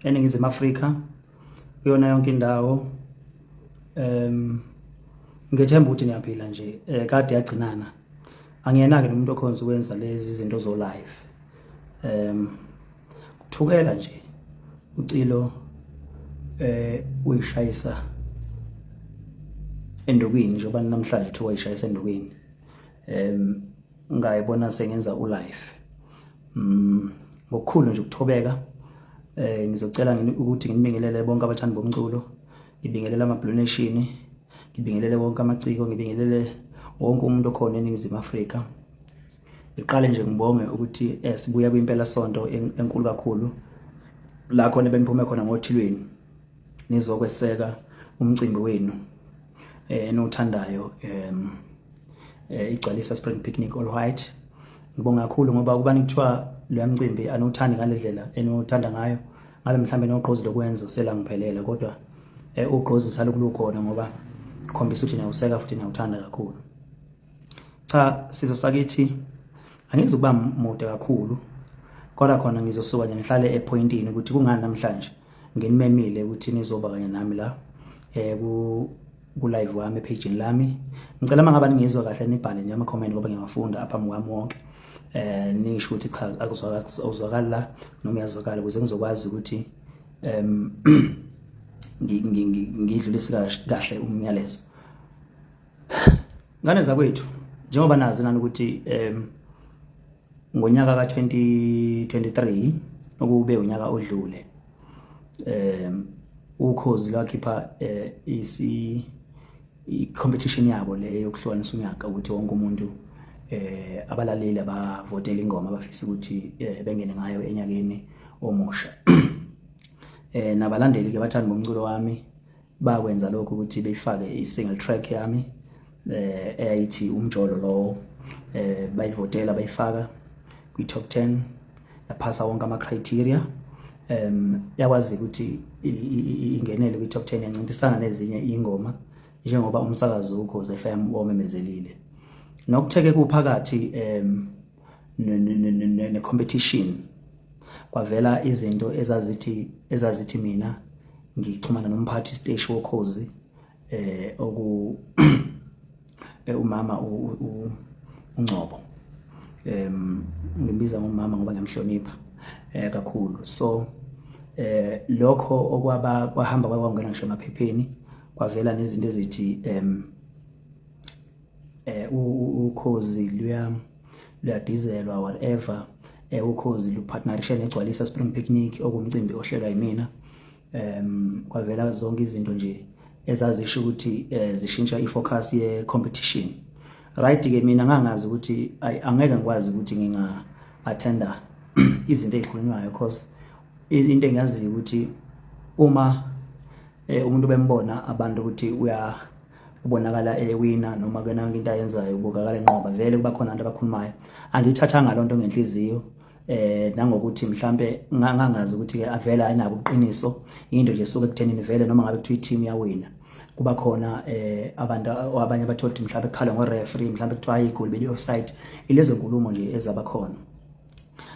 eNingizimu Afrika kuyona yonke indawo. Ngethemba ukuthi niyaphila nje, kade yagcinana. Angiyena-ke nomuntu okhonza ukwenza lezi zinto zo live. Kuthukela nje ucilo uyishayisa endukwini njengoba namhlanje kuthiwa uyishayisa endukwini. Ngayibona sengenza u-live. Ngokukhulu nje ukuthobeka, ngizocela ukuthi nginibingelele bonke abathandi bomculo, ngibingelele ama-Blue Nation, ngibingelele wonke amaciko, ngibingelele wonke umuntu okhona eNingizimu Afrika. Ngiqale nje ngibonge ukuthi sibuya kwimpela sonto enkulu kakhulu la khona beniphume khona ngothilweni nizokweseka umcimbi wenu eniwuthandayo, igcwalisa Spring Picnic All White. Ngibonga kakhulu ngoba kuba kuthiwa lo mcimbi aniwuthandi ngale ndlela eniwuthanda ngayo, ngabe mhlambe nogqozi lokwenza selangiphelela, kodwa ugqozi salokhu lukhona ngoba khombisa ukuthi niyawuseka futhi niyawuthanda kakhulu. Cha, sizwe sakithi, angizukuba mude kakhulu, kodwa khona ngizosuka nje ngihlale epointini ukuthi kungani namhlanje nginimemile ukuthi nizoba kanye nami la ku live wami epage lami. Ngicela mangabe ningizwa kahle nibhale nje ama comment ngoba ngiyawafunda apha wami wonke. Nisho ukuthi cha, akuzwakali la noma uyazwakala, ukuze ngizokwazi ukuthi ngidlulise kahle umyalezo. Ngane zakwethu, njengoba nazi nani ukuthi ngonyaka ka-2023, okube unyaka odlule, ukhozi lwakhipha isi i-competition yabo le yokuhlukanisa unyaka, ukuthi wonke umuntu, abalaleli abavotela ingoma abafisa ukuthi bengene ngayo enyakeni omusha. Nabalandeli ke bathanda bomculo wami bakwenza lokho ukuthi beyifake i-single track yami eyayithi Umjolo lowo, bayivotela, bayifaka kwi-top 10, yaphasa wonke ama-criteria, yakwazi ukuthi ingenele kwi-top 10, yancintisana nezinye ingoma njengoba umsakazo uKhozi FM wamemezelile. Nokutheke kuphakathi ne-competition kwavela izinto ezazithi mina ngixhumana nomphathi siteshi wokhozi, oku umama uNgcobo. Ngimbiza ngomama ngoba ngiyamhlonipha kakhulu. So lokho okwaba kwahamba kwangena ngisho emaphepheni, kwavela nezinto ezithi ukhozi luyadizelwa, whatever, ukhozi lupartnerishe negcwalisa Spring Picnic, okumcimbi ohlelwa yimina. Kwavela zonke izinto nje ezazisho ukuthi zishintsha ifocus ye competition, right? Ke mina ngangazi ukuthi angeke ngikwazi ukuthi nginga attenda izinto ezikhulunywayo, because into engiyaziyo ukuthi uma umuntu bembona abantu ukuthi uya ubonakala ewina noma kena yonke into ayenzayo ubukakala enqoba, vele kuba khona abantu abakhulumayo. Angiyithathanga lonto ngenhliziyo, nangokuthi mhlambe ngangazi ukuthi ke avela ayinabo ubuqiniso, into nje suke ekuthenini vele noma ngabe kuthiwa i-team yawina kuba khona abantu abanye abathola ukuthi mhlambe kukhala ngo-referee, mhlambe kuthiwa igoli beli offside, ilezo nkulumo nje ezaba khona.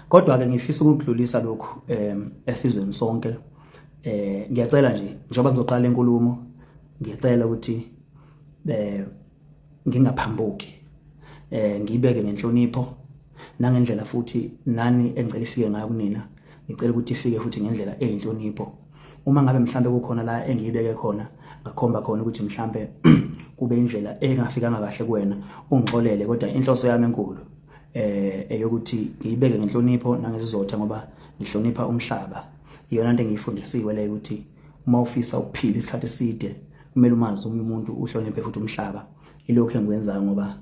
Kodwa ke ngifisa ukudlulisa lokhu esizweni sonke. Ngiyacela nje, njengoba ngizoqala inkulumo, ngiyacela ukuthi ngingaphambuki, ngibeke ngenhlonipho nangendlela futhi nani engicela ifike ngayo kunina. Ngicela ukuthi ifike futhi ngendlela eyinhlonipho. Uma ngabe mhlambe kukhona la engiyibeke khona, ngakhomba khona ukuthi mhlambe kube indlela engafikanga kahle kuwena, ungixolele, kodwa inhloso yami enkulu eyokuthi ngiyibeke ngenhlonipho nangesizotha ngoba ngihlonipha umhlaba. Iyona into engiyifundisiwe leyo, ukuthi uma ufisa ukuphila isikhathi eside kumele umazi omunye umuntu, uhloniphe futhi umhlaba. Ilokhu engikwenzayo ngoba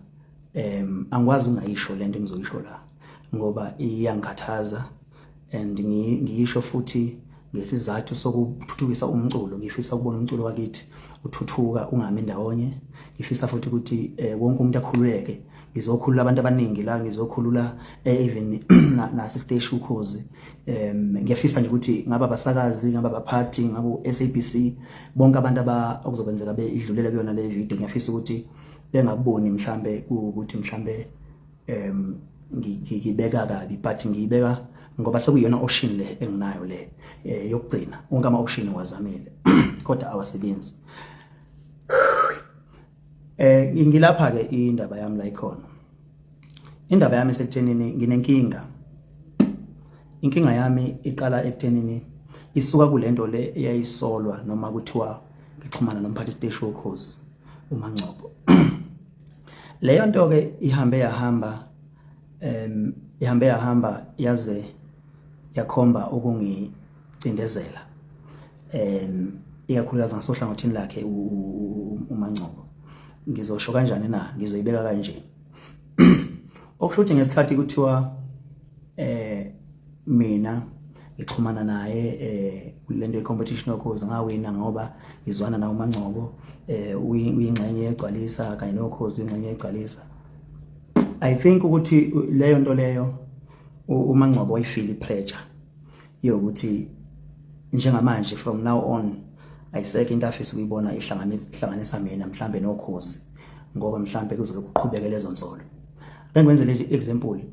angikwazi ungayisho lento engizoyisho la ngoba iyangikhathaza, and ngiyisho futhi ngesizathu sokuthuthukisa umculo. Ngifisa ukubona umculo wakithi uthuthuka, ungami ndawonye. Ngifisa futhi ukuthi wonke umuntu akhululeke. Ngizokhulula abantu abaningi la, ngizokhulula even nase stage ukhozi. Ngiyafisa nje ukuthi ngabe abasakazi, ngabe abaphathi, ngabe SABC, bonke abantu aba okuzokwenzeka beidlulele kuyona le video, ngiyafisa ukuthi bengakuboni mhlambe ukuthi mhlambe ngibeka kabi, but ngiyibeka. Ngoba sekuyiyona option le enginayo le yokugcina. Wonke ama option ngiwazamile kodwa awasebenzi. Ngilapha ke indaba yami la ikhona. Indaba yami isekuthenini nginenkinga. Inkinga yami iqala ekuthenini isuka kulento le eyayisolwa noma kuthiwa ngixhumana nomphathi siteshi woKhozi uMangcobo. Leyo nto ke ihambe yahamba, ihambe yahamba yaze yakhomba ukungicindezela, ikakhulukazi ngasohlangothini lakhe uMangcobo. Ngizosho kanjani na? Ngizoyibeka kanje. Okusho ukuthi ngesikhathi kuthiwa mina ngixhumana naye lento ye-competition yoKhozi, ngawina ngoba ngizwana nawo uMangcobo, uyingxenye yegcwalisa kanye noKhozi uyingxenye yegcwalisa. I think ukuthi leyo nto leyo uMangcobo wayifeel i-pressure yokuthi njengamanje, from now on, ayisekho into afisa ukuyibona ihlanganisa mina mhlambe noKhozi, ngoba mhlambe kuzobe kuqhubeke lezo nsolo. Ake ngikwenzele nje example.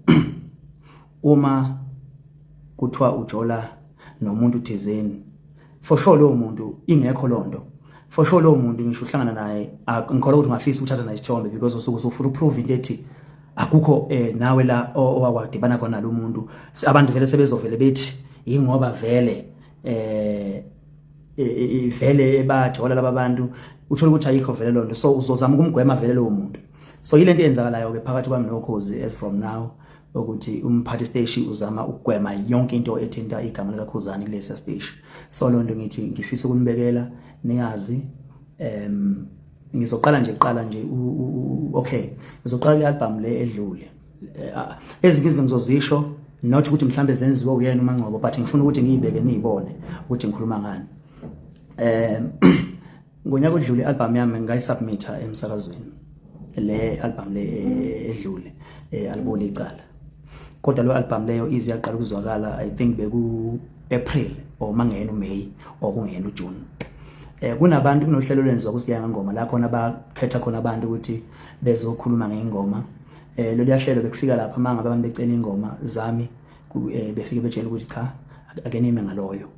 Uma kuthiwa ujola nomuntu thizeni, for sure lowo muntu, ingekho lonto, for sure lowo muntu ngisho uhlangana naye, ngikholwa ukuthi ungafisa ukuthatha naye isithombe, because usuke usufuna uprove into ethi akukho nawe la owakwadibana khona lo muntu. Abantu vele sebezovele bethi ingoba vele vele bajola laba bantu, uthola ukuthi ayikho vele lonto, so uzozama ukumgwema vele lowo muntu. So yile nto eyenzakalayo ke phakathi kwami noKhozi as from now, ukuthi umphathi siteshi uzama ukugwema yonke into ethinta igama likaKhuzani kulesa siteshi. So lo nto ngithi ngifisa ukunibekela niyazi. Ngizoqala nje, qala nje, okay, ngizoqala le album le edlule. Ezinye izinto ngizozisho, not ukuthi mhlambe zenziwe uyena uMangcobo, but ngifuna ukuthi ngiyibeke niyibone ukuthi ngikhuluma ngani. Ngonyaka odlule i-album yami ngayisubmitha emsakazweni, le album le edlule, Aliboli Icala. Kodwa lo album leyo ize yaqala ukuzwakala, I think beku April or mangena uMay or kungena uJune. Kunabantu, kunohlelo lwenziwa kuSiyanga Ngoma la khona bakhetha khona abantu ukuthi bezokhuluma ngengoma. Lolu yahlelo bekufika lapha mangabe abantu becela ingoma zami, befike betshela ukuthi cha, ake nime ngaloyo.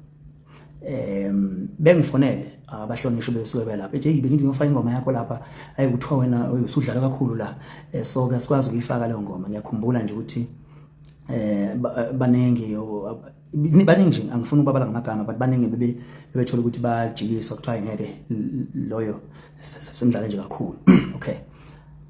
Bengifonele abahlonishwa besuke belapha, ethi, "Hey, bengithi ngiyofaka ingoma yakho lapha, ayi, kuthiwa wena usudlala kakhulu la, so ke sikwazi ukuyifaka leyo ngoma." Ngiyakhumbula nje ukuthi baningi, baningi nje, angifuni ukubabala ngamagama, but baningi bebe bebethola ukuthi bajikiswa, kuthiwa ngeke loyo, semdlala nje kakhulu. Okay,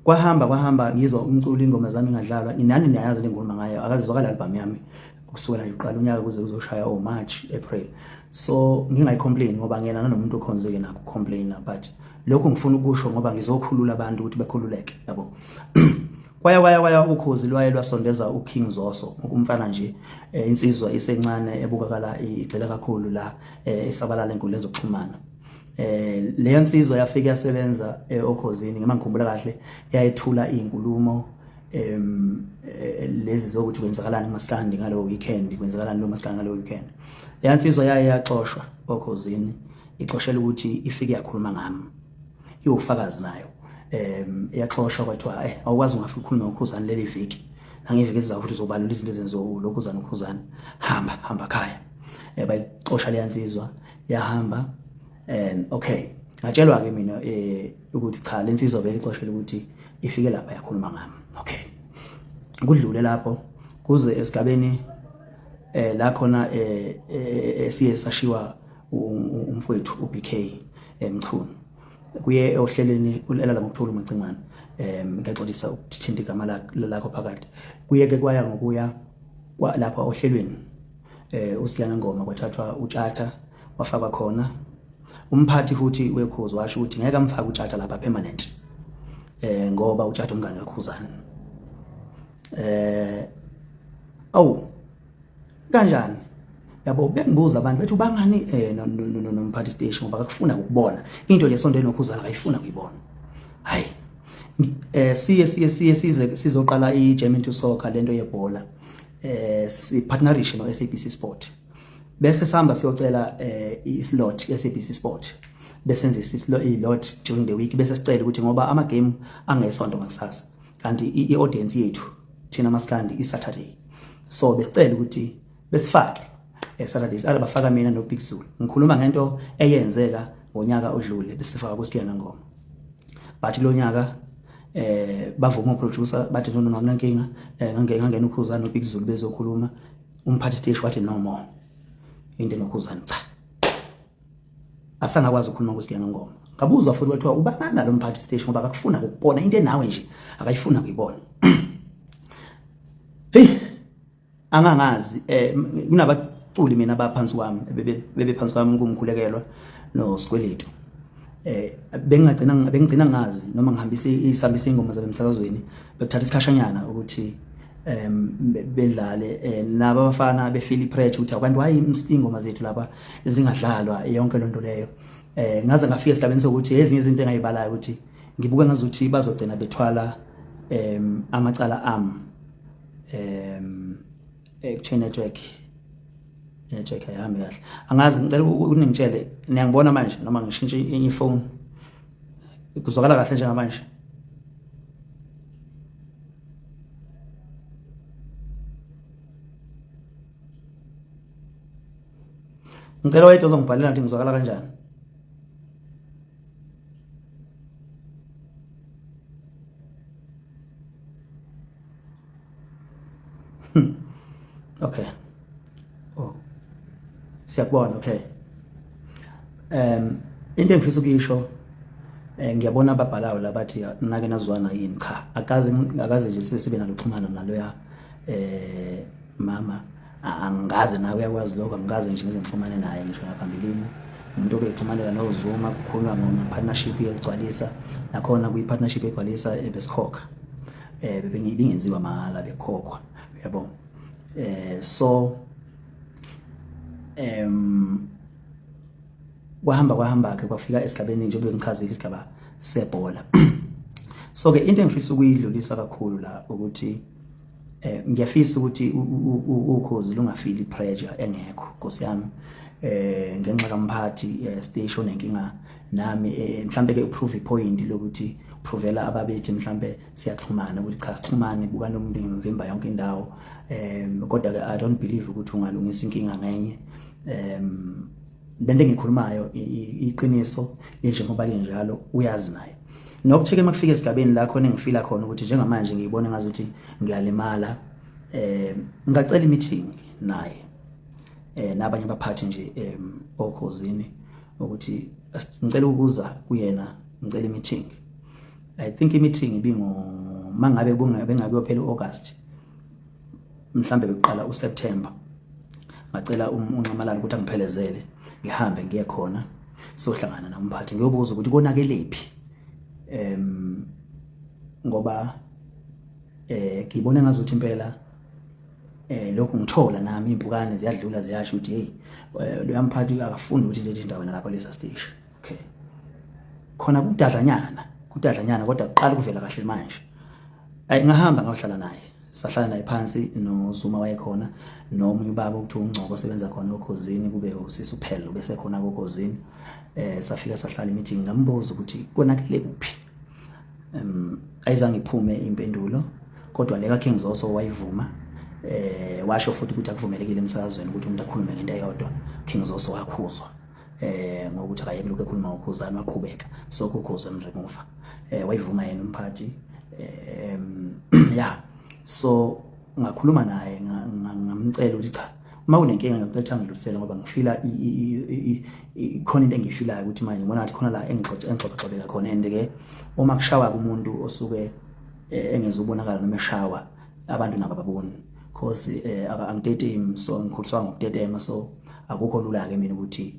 kwahamba kwahamba, ngizwa umculo, ingoma zami ingadlalwa. Nani niyayazi le ngoma ngayo, akazizwakala album yami kusukela nje uqala unyaka kuze kuzoshaya o March, April. So ngingayicomplain ngoba ngiyena nanomuntu okhonzeke nakho complain, but lokho ngifuna ukusho ngoba ngizokhulula abantu ukuthi bekhululeke, yabo. Kwaya kwaya kwaya, uKhozi lwaye lwasondeza uKing Zoso, umfana nje, insizwa isencane ebukakala igxila kakhulu la, isabalala enkundleni zokuxhumana. Leyo nsizwa yafika yasebenza oKhozini. Ngima ngikhumbula kahle, yayethula izinkulumo lezi zokuthi kwenzakalani kumaskandi ngalo weekend, kwenzakalani lo maskandi ngalo weekend. Leya nsizwa yaye yaxoshwa oKhozini, ixoshela ukuthi ifike yakhuluma ngami, iwufakazi nayo. Yaxoshwa, kwathiwa awukwazi ungafika ukhulume ngoKhuzani leli viki nangeviki ezizayo, futhi uzobalula izinto ezenziwa lokhuzana uKhuzani, hamba hamba khaya. Bayixosha leya nsizwa, yahamba. Okay, ngatshelwa ke mina ukuthi cha, lensizwa beyixoshela ukuthi ifike lapha yakhuluma ngami. Okay, kudlule lapho kuze esigabeni la khona siye sashiwa umfowethu uBK Mchunu kuye ohlelweni ulala ngokuthola uMacingwane. Ngiyaxolisa ukuthinta igama lakho phakathi. Kuye ke kwaya ngokuya lapha ohlelweni uSiyana Ngoma, kwathathwa uTshatha wafakwa khona. Umphathi futhi weKhozi washo ukuthi ngeke amfake uTshatha lapha permanent ngoba uTshatha umngane kaKhuzani. Awu, kanjani, yabo? Bengibuza abantu bethi ubangani nomphathi station, ngoba akufuna ukubona into lesonto enoKhuzana, akayifuna kuyibona. Hayi, siye size sizoqala i-Jam into Soccer, lento yebhola, si partnerishe no SABC Sport, bese sihamba siyocela i-slot SABC Sport, bese senze i-slot during the week, bese sicela ukuthi ngoba ama game angesonto ngakusasa, kanti i-audience yethu thina maskandi i-Saturday, so besicela ukuthi Besifake Saturdays ala bafaka mina no Big Zulu. Ngikhuluma ngento eyenzeka ngonyaka odlule besifaka kuSigiya Ngengoma. But lo nyaka bavuma uproducer bathi no no anginankinga, ngangena uKhuzani no Big Zulu bezokhuluma, umphathi siteshi wathi no more into enoKhuzani, cha, asangakwazi ukukhuluma kuSigiya Ngengoma. Ngabuzwa futhi kwathiwa ubana lo mphathi siteshi ngoba akakufuna ukubona into enawe nje, akayifuna kuyibona. Hey, angangazi, kunabaculi mina abaphansi kwami, bebe phansi kwami kumkhulekelwa noSikweletu, bengagcina bengigcina ngazi noma ngihambisa isihambisa ingoma zabe emsakazweni, bekuthatha isikhashanyana ukuthi bedlale, nabo abafana befeel pressure ukuthi abantu hayi ingoma zethu lapha zingadlalwa yonke lonto leyo. Ngaze ngafika esigabeni sokuthi ezinye izinto engayibalayo ukuthi ngibuka ngazuthi bazogcina bethwala amacala am chain network ayihambi kahle. Angazi, ngicela uningitshele, niyangibona manje noma ngishintshe enye ifone? Kuzwakala kahle njengamanje? Ngicela wayedwa ozongibhalela ukuthi ngizwakala kanjani. Okay. Oh. Siyakubona, okay. Into engifisa ukuyisho, ngiyabona ababhalayo la bathi nake nazwana yini. Cha, akaze akaze nje sibe nalo xhumano naloya mama, angikaze, nawe uyakwazi lokho, angikaze nje ngize ngixhumane naye ngisho ngaphambilini. Umuntu obexhumanela noZuma kukhulunywa ngo-partnership yokugcwalisa, nakhona kwi-partnership yokugcwalisa besikhokha, bebingenziwa mahhala, bekhokhwa, uyabo. So kwahamba kwahamba ke kwafika esigabeni nje bengichazile isigaba sebhola. So ke into engifisa ukuyidlulisa kakhulu la ukuthi ngiyafisa ukuthi ukhozi lungafili pressure engekho, Nkosi yami, ngenxa kamphathi station enkinga nami, mhlambe ke uprove point lokuthi provela ababethi mhlambe siyaxhumana ukuthi cha, sixhumane, buka nomuntu ngimvimba yonke indawo. Kodwa ke I don't believe ukuthi ungalungisa inkinga ngenye. Lento engikhulumayo iqiniso njengoba linjalo, uyazi naye. Nokuthi ke makufika esigabeni la khona engifila khona ukuthi njengamanje ngiyibona ngazuthi ngiyalimala, ngacela imeeting naye nabanye abaphathi nje okhozini ukuthi ngicela ukuza kuyena, ngicela imeeting. I think imeeting ibingo mangabe bengakuyophela uAugust, mhlambe bekuqala uSeptember, ngacela unxamalala ukuthi angiphelezele ngihambe ngiye khona sohlangana nomphathi, ngiyobuza ukuthi konakelephi, ngoba ngibona ngazuthi impela lokhu ngithola nami impukane ziyadlula ziyasho ukuthi hey, lo mphathi akafundi ukuthi lethe indawo lapha lesa station. Okay, khona kudadlanyana kudadlanyana, kodwa kuqala ukuvela kahle manje. Ayi, ngahamba ngayohlala naye, sahlala naye phansi, noZuma wayekhona, nomunye ubaba okuthiwa uNgcoko osebenza khona okhozini, kube usisi uphelo bese khona kokhozini. Safika sahlala imeeting, ngambuza ukuthi konakele kuphi. Ayizange iphume impendulo, kodwa le ka King Zoso wayivuma, washo futhi ukuthi akuvumelekile emsakazweni ukuthi umuntu akhulume ngento eyodwa. King Zoso wakhuzwa ngokuthi akayeke lokho ekhuluma ngokhuzana, waqhubeka so kukhuzwa emremuva. Wayivuma yena umphathi, yeah. So ngakhuluma naye, ngamcela ukuthi cha, uma kunenkinga ngicela ukuthi angidlulisele, ngoba ngifila khona into engiyifilayo ukuthi manje ngibona ngathi khona la engixoxoxobeka khona, and ke uma kushawa kumuntu osuke engezubonakala noma eshawa abantu nabo ababoni, cause angitetemi, so ngikhuliswa ngokutetema, so akukho lula ke mina ukuthi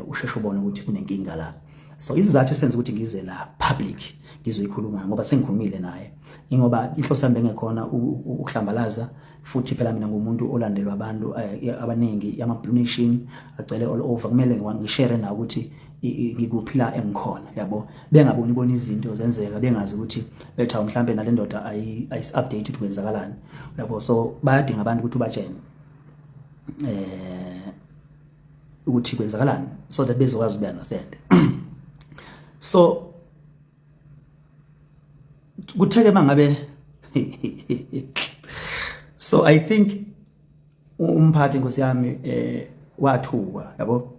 usheshe ubone ukuthi kunenkinga la. So isizathu esenza ukuthi ngize la public ngizoyikhuluma, ngoba sengikhulumile naye, ingoba inhloso yami bengekhona ukuhlambalaza. Futhi phela mina ngumuntu olandelwa abantu abaningi, ama Blue Nation agcwele all over, kumele ngishare nawo ukuthi ngikuphi la engikhona, yabo, bengaboni bona izinto zenzeka, bengazi ukuthi betha mhlambe nale ndoda ayisi update ukuthi kwenzakalani, yabo. So bayadinga abantu ukuthi ubatshene ukuthi kwenzakalani so that bezokwazi ube understand. So kutheke mangabe, so I think Umphathi, nkosi yami, wathukwa, yabo,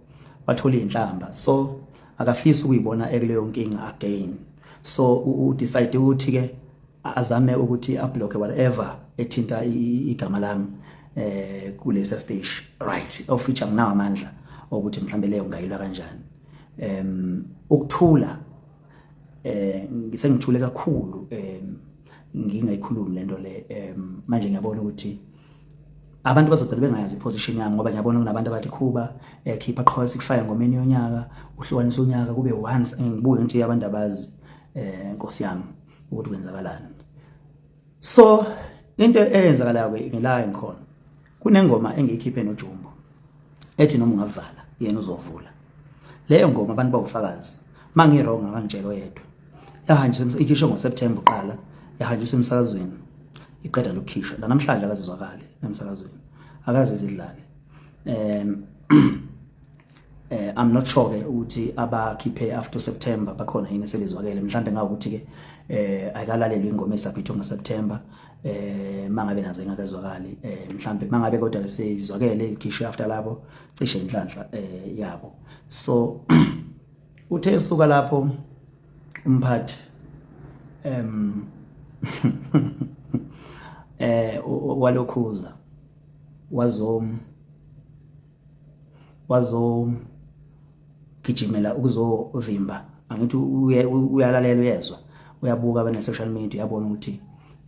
wathola inhlamba, so akafisi ukuyibona ekuleyo nkinga again. So u decide ukuthi ke azame ukuthi ablock whatever ethinta igama lami kulesa stage, right? Of which anginawo amandla ukuthi mhlambe leyo ngayilwa kanjani. Ukuthula, ngisengithule kakhulu, ngingayikhulumi lento le. Manje ngiyabona ukuthi abantu bazogcina bengayazi iposition yami, ngoba ngiyabona kunabantu abathi, "Khuba, khipha qho, sikufake ngomeni yonyaka, uhlukanisa unyaka kube once." Ngibuke nje abantu abazi, nkosi yami, ukuthi kwenzakalani. So into eyenzakalayo ke ngila ngikhona, kunengoma engiyikhiphe noJumbo ethi "Noma Ungavala Yena Uzovula". Leyo ngoma, abantu bawufakazi, mangi-wrong akangitshela oyedwa. Yahanjiswa, ikhishwe ngoSeptember uqala, yahanjiswa emsakazweni, iqeda lokukhishwa la namhlanje akazizwakali emsakazweni, akaze zidlale. I'm not sure ke ukuthi abakhiphe after September bakhona yini selizwakele. Mhlambe ngawukuthi ke ayikalalelwa ingoma esaphithwe ngoSeptember, mangabe nazo ingakazwakali mhlambe. Mangabe kodwa sezizwakele, ikhishwe after labo, cishe inhlanhla yabo. So uthe suka lapho umphathi walokhuza wazo gijimela ukuzovimba. Angithi uyalalela, uyezwa, uyabuka bene social media, uyabona ukuthi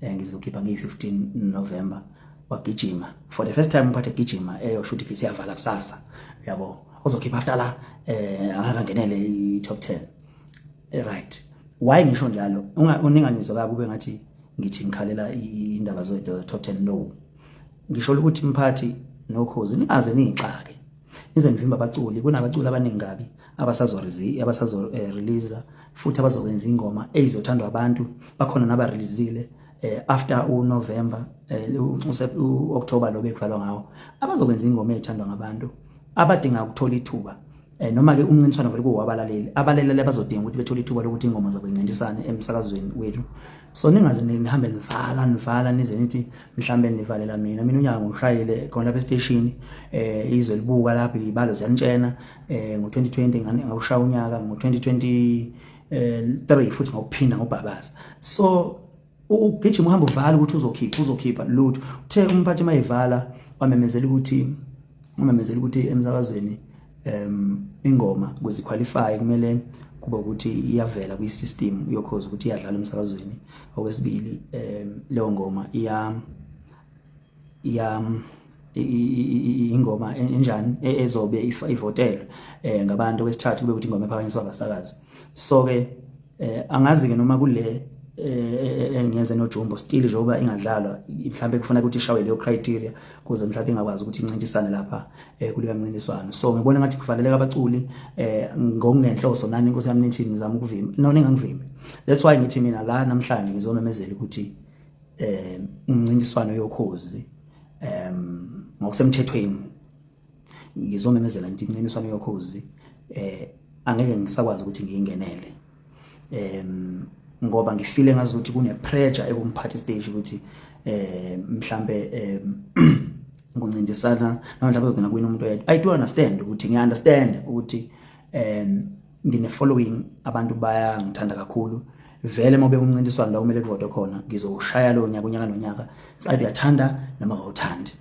ngizokhipha ngiyi-15 November. Wagijima for the first time umphathi, egijima eyoshuthi ifisi yavala kusasa, yabo, uzokhipha after la akangenele i-top 10. Right, why ngisho njalo? Uningangizwa kabi, kube ngathi ngithi ngikhalela indaba zo top 10. No, ngisho ukuthi mphathi nokhozi, ningaze niyixake nize nivimba abaculi. Kunabaculi abaningi kabi abasazo abasazo release futhi abazokwenza ingoma ezizothandwa abantu. Bakhona naba releasile after uNovember, uOctober lo bekuvalwa ngawo, abazokwenza ingoma ezithandwa ngabantu abadinga ukuthola ithuba. Noma ke umncintiswano vele kuwabalaleli, abalaleli abazodinga ukuthi bethole ithuba lokuthi ingoma zabo incintisane emsakazweni wethu. So ningaze nihambe nivala, nivala, nize nithi mhlambe nivalela mina. Mina unyaka ngishayile khona lapha estation, izwe libuka lapha, ibalo ziyanitshena. Ngo2020 ngawushaya unyaka, ngo2023 futhi ngawuphinda ngobhabaza. So ugijima uhamba uvala ukuthi uzokhipha, uzokhipha lutho. Uthe umphathi mayivala, wamemezela ukuthi emsakazweni ingoma ukuze qualify kumele kuba ukuthi iyavela kwi-system yokhozi, ukuthi iyadlala emsakazweni. Okwesibili, leyo ngoma iya ingoma enjani ezobe ivotelwe ngabantu. Okwesithathu, kube ukuthi ingoma ephakanyiswa abasakazi. So ke angazi ke noma kule engiyenze noJumbo still, njengoba ingadlalwa, mhlawumbe kufuna ukuthi ishawe leyo criteria kuze mhlawumbe ingakwazi ukuthi incintisane lapha kuleyo mncintiswano. So ngibona ngathi kuvaleleka abaculi ngokungenhloso. Nani, inkosi yami, nithi ngizama ukuvimba. No, ningangivimbi. That's why ngithi mina la namhlanje ngizomemezela ukuthi umncintiswano yokhozi, ngokusemthethweni ngizomemezela nje imncintiswano yokhozi, angeke ngisakwazi ukuthi ngiyingenele, ngoba ngifile ngazi ukuthi kune pressure ekumphathi stage ukuthi mhlambe kuncintisana noma mhlawumbe kugcina kuyini umuntu oyedwa. I do understand ukuthi, ngiya understand ukuthi ngine following, abantu bayangithanda kakhulu. Vele uma umncintiswano la kumele kuvote khona, ngizowushaya lo nyaka, unyaka nonyaka, sathi uyathanda noma awuthandi,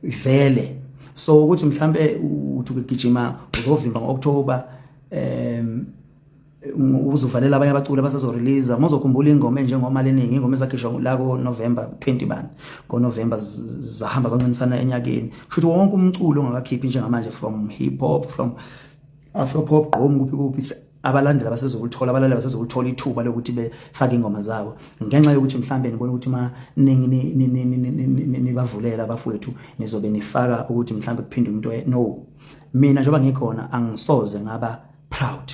vele. So ukuthi mhlambe uthi ukugijima uzovimba ngo-October, uzovalela abanye abaculi abasazo-release. Uma uzokhumbula ingoma enjengoma leningi, ingoma ezakhishwa la ko-November 20 bani, ngo-November zahamba zancintisana enyakeni. Kusho ukuthi wonke umculo ongakakhiphi njengamanje, from hip hop, from afro pop, gqom, kuphi kuphi, abalandeli abasezolithola, abalaleli abasezolithola ithuba lokuthi befake ingoma zabo, ngenxa yokuthi mhlambe nibona ukuthi uma ningi nibavulela abafowethu, nizobe nifaka ukuthi mhlambe kuphinde umuntu. No, mina njengoba ngikhona angisoze ngaba proud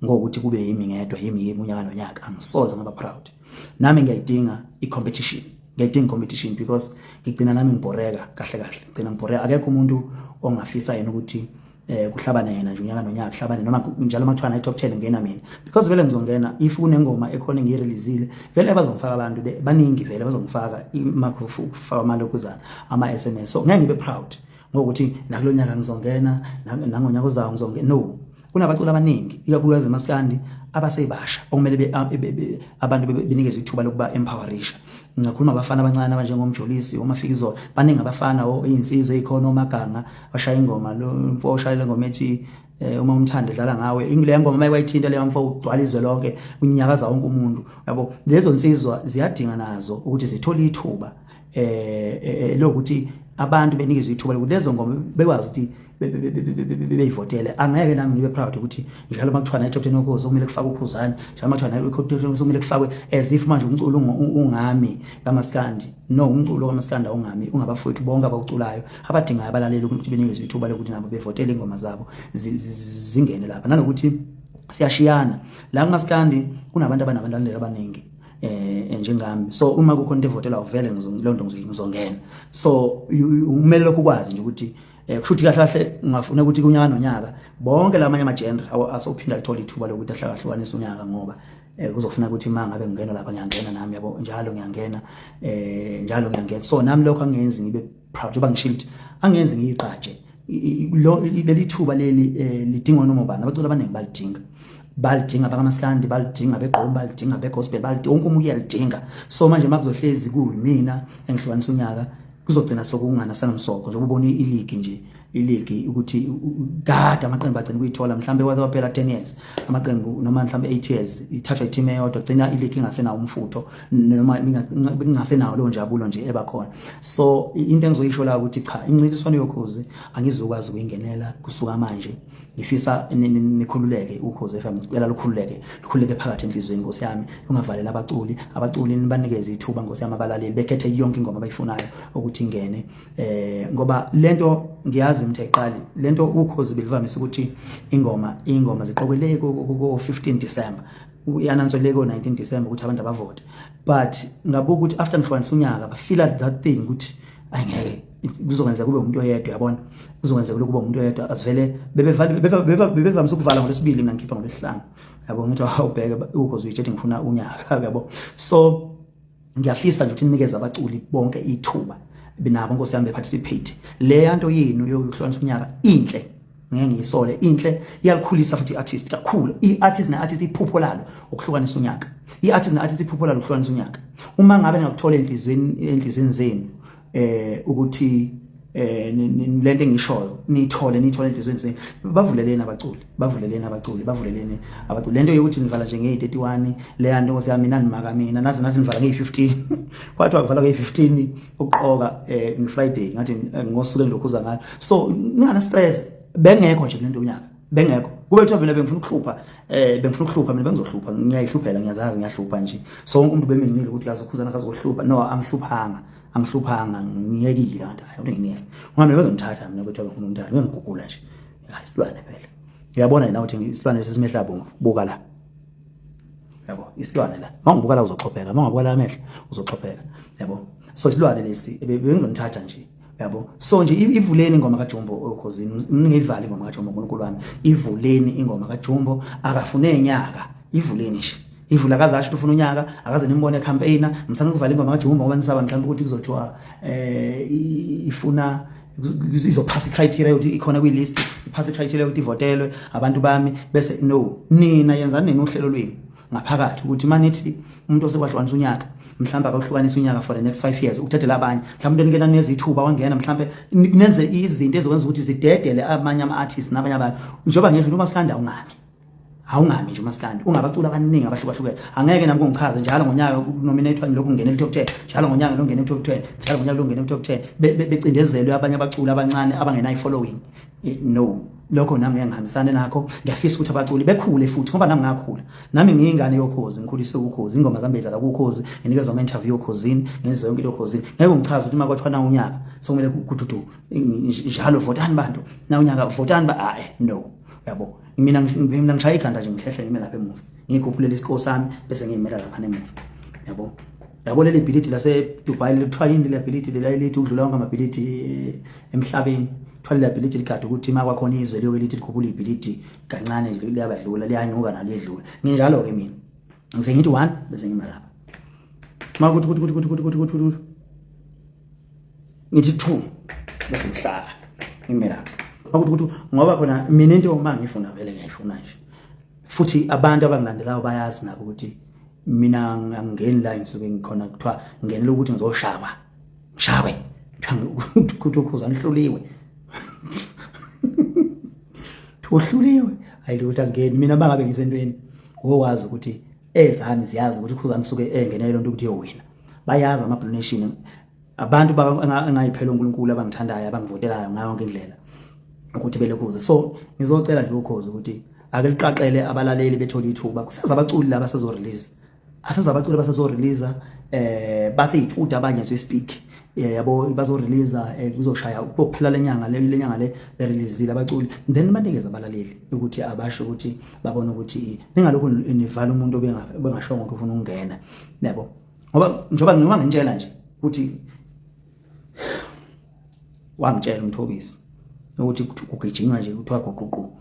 ngokuthi kube yimi ngedwa, yimi yimi unyaka nonyaka. Angisoze ngaba proud. Nami ngiyayidinga i-competition, ngiyayidinga i-competition, because ngigcina nami ngibhoreka kahle kahle, ngigcina ngibhoreka. Akekho umuntu ongafisa yena ukuthi Kuhlabane yena nje unyaka nonyaka, kuhlabane noma njalo uma kuthiwa na top 10 ngena mina, because vele ngizongena if kunengoma ekhona engiyireleasile. Vele bazongifaka abantu baningi, vele bazongifaka imakufaka amalokuzana ama SMS. So ngeke ngibe proud ngokuthi nakulonyaka ngizongena, nangonyaka ozayo ngizongena. No, kunabaculi abaningi, ikakhulukazi emaskandi, abasebasha okumele abantu benikezwe ithuba lokuba empowerisha. Ngingakhuluma abafana abancane abanjengomjolisi, omafikizolo, baningi abafana, iy'nsizwa ey'khona, omaganga bashaya ingoma. Lo mfo oshaya le ngoma ethi uma umthanda dlala ngawe, leya ngoma maye wayithinta leya mfo, ugcwala izwe lonke, unyakaza wonke umuntu, yabo. Lezo nsizwa ziyadinga nazo ukuthi zithole ithuba lokuthi abantu benikezwe ithuba lokuthi lezo ngoma bekwazi ukuthi beyivotele. Angeke nami ngibe proud ukuthi njalo uma kuthiwa na-top 10 Yokhozi kumele kufakwe uKhuzani, njalo uma kuthiwa na-top 10 kumele kufakwe, as if manje umculo ungami kamaskandi. No, umculo kamaskandi awungami, ungabafowethu bonke abawuculayo abadingayo abalaleli ukuthi benikezwe ithuba lokuthi nabo bevotele ingoma zabo zingene lapha. Nanokuthi siyashiyana la kumaskandi, kunabantu abanabalandeli abaningi njengami, so uma kukhona into evotela vele leyo nto ngizongena. So kumele lokhu ukwazi nje ukuthi kusho ukuthi kahle kahle ungafuna ukuthi kunyaka nonyaka bonke lamanye ama-genre asophinda lithola ithuba lokuthi ahlakahlukanise unyaka, ngoba kuzofuna ukuthi uma ngabe ngingena lapha ngiyangena nami, yabo, njalo ngiyangena, njalo ngiyangena. So nami lokho angenzi ngibe proud, njengoba ngishilo ukuthi angenzi ngiyigqaje. Lo leli thuba leli lidingwa noma ubani. Abaculi abaningi balidinga, balidinga bakamaskandi, balidinga begqom, balidinga begospel, balidinga, wonke umuntu uyalidinga. So manje makuzohlezi kuyimina engihlukanisa unyaka, kuzogcina sokungana sanomsoco, njengoba ubona iligi nje, iligi ukuthi kade amaqembu agcina ukuyithola mhlambe waze waphela 10 years amaqembu, noma mhlambe 8 years ithathwa i-team eyodwa, gcina iligi ingasenawo umfutho noma ingasenawo leyo njabulo nje ebakhona. So into engizoyisho la ukuthi cha, incintiswano yoKhozi angizukwazi ukuyingenela kusuka manje. Ngifisa nikhululeke, Ukhozi FM, ngicela lukhululeke, lukhululeke phakathi enhliziyweni, nkosi yami, ungavalela abaculi. Abaculi nibanikeze ithuba, nkosi yami, abalaleli bekhethe yonke ingoma abayifunayo ukuthi ingene, ngoba lento ngiyazi imthe iqali lento. Ukhozi belivamise ukuthi ingoma ziqokele ku 15 December, i-announce le ko 19 December ukuthi abantu abavote, but ngabuka ukuthi after ngihlukanisa unyaka bafila that thing ukuthi ayingeke kuzokwenzeka kube umuntu oyedwa, yabona, kuzokwenzeka kube umuntu oyedwa. Asivele bebevamise ukuvala ngolwesibili, mina ngikhipha ngolwesihlanu, yabo. Ngithi awubheke Ukhozi uyitshethi ngifuna unyaka, yabo. So ngiyafisa nje ukuthi ninikeze abaculi bonke ithuba nabo, nkosi yami, beparticipate. Le nto yenu yokuhlukanisa unyaka inhle, ngeke ngiyisole, inhle, iyalikhulisa futhi i-artist kakhulu. I-artist ne-artist iphupho lalo ukuhlukanisa unyaka, i-artist ne-artist iphupho lalo ukuhlukanisa unyaka. Uma ngabe ningakuthola enhliziyweni zenu ukuthi lento engishoyo nithole, nithole enhliziyweni zenu, bavuleleni abaculi, bavuleleni abaculi, bavuleleni abaculi. Lento yokuthi nivala nje ngeyi-31, leya nto, nkosi yami, nanimaka mina nazi nathi nivala ngeyi-15. Kwathiwa kuvala ngeyi-15 ukuqoka nge-Friday, ngathi ngosuku engilokhuza ngayo. So ningana stress, bengekho nje kulento yonyaka, bengekho. Kube kuthiwa mina bengifuna ukuhlupha, bengifuna ukuhlupha mina, bengizohlupha. Ngiyayihluphela, ngiyazazi ngiyahlupha nje. So wonke umuntu bemincile ukuthi lazo Khuzana kazohlupha. No, angihluphanga, angihluphanga, ngiyekile. Kanti hayi, ngiyeke ngoba mina bezongithatha mina ukuthi bengifuna umntana, bengigugula nje. Hayi, isilwane phela, uyabona yena ukuthi isilwane sesimehla bomvu. Buka la, yabo, isilwane la. Mawungibuka la uzoxhopheka, mawungabuka la amehlo uzoxhopheka, yabo. So isilwane lesi bengizonithatha nje, yabo. So nje ivuleni ingoma kaJumbo okhozini, ningayivali ingoma kaJumbo. uNkulunkulu wami, ivuleni ingoma kaJumbo, akafune enyaka, ivuleni nje, ivula. Akaze asho ufuna unyaka, akaze nimbone campaigner. Msana ukuvala ingoma kaJumbo ngoba nisaba mhlawumbe ukuthi kuzothiwa ifuna izophasa icriteria yokuthi ikhona kwi-list, iphasa icriteria yokuthi ivotelwe abantu bami bese. No, nina yenzani nini uhlelo lwenu ngaphakathi ukuthi manithi umuntu osekwahlukanisa unyaka mhlawumbe akahlukanisa unyaka for the next 5 years, ukudedela abanye mhlawumbe umuntu enikena nezithuba wangena, mhlawumbe nenze izinto ezokwenza ukuthi zidedele amanye ama-artists nabanye abantu. Njengoba ngisho, umaskandi awungami, awungami nje umaskandi, ungabaculi abaningi abahlukahlukene. Angeke nami kungichaze njalo ngonyaka kunominatwa lokhu ngene top 10, njalo ngonyaka lo ngene top 10, njalo ngonyaka lo ngene top 10, becindezelwe abanye abaculi abancane abangenayo following. No, lokho nami ngeke ngihambisane nakho. Ngiyafisa ukuthi abaculi bekhule futhi, ngoba nami ngakhula, nami ngiyingane yoKhozi, ngikhuliswe uKhozi, ingoma zami bedlala kuKhozi, nginikezwa ama-interview oKhozini, ngenza yonke into oKhozini. Ngeke ungichaze ukuthi uma kwathiwa na unyaka sokumele kududu njalo, votani bantu, na unyaka votani ba, hayi, no, yabo. Mina ngishaya ikhanda nje, ngihlehle, ngime lapha emuva, ngikhuphulela isiko sami bese ngiyimela lapha emuva, yabo. Yabo, leli bhilidi lase Dubai lithiwa yini? Le bhilidi lela elithi ukudlula wonke amabhilidi emhlabeni. Kuthiwa lela bhilidi ligade ukuthi uma kwakhona izwe liyoke lithi likhuphula ibhilidi kancane nje liyabadlula liyanyuka naliyedlula. Nginjalo-ke mina. Ngifike ngithi 1 bese ngima lapha. Makuthi kuthi kuthi kuthi kuthi kuthi kuthi kuthi ngithi 2 bese ngihlala ngime lapha. Makuthi kuthi ngoba khona mina into uma ngifuna vele ngiyayifuna nje. Futhi abantu abangilandelayo bayazi nabo ukuthi mina angingeni la ngisuke ngikhona kuthiwa ngingenela ukuthi ngizoshawa. Ngishawe. Kuthiwa ukhuza nihluliwe. Uhluliwe. Hayi lutho angeni mina bangabe ngisentweni. Wowazi ukuthi ezami ziyazi ukuthi ukhuzani suke engenele lonto ukuthi uyowina. Bayazi ama Blue Nation abantu engayiphela uNkulunkulu abangithandayo abangivotelayo ngayo yonke indlela ukuthi belokhuze. So ngizocela nje ukhozi ukuthi ake liqaqele abalaleli bethole ithuba. Kuseza abaculi laba sezo release. Aseza abaculi abasezo release baseyituda abanye as we speak. Yabo bazo release kuzoshaya kuphela lenyanga le lenyanga le bereleasile abaculi then banikeze abalaleli ukuthi abasho ukuthi babone ukuthi ningalokhu nivala umuntu obengashongo ukuthi ufuna ukungena yabo ngoba njengoba ngiwa ngintshela nje ukuthi wangitshela umthobisi ukuthi kugijinywa nje kuthiwa guququ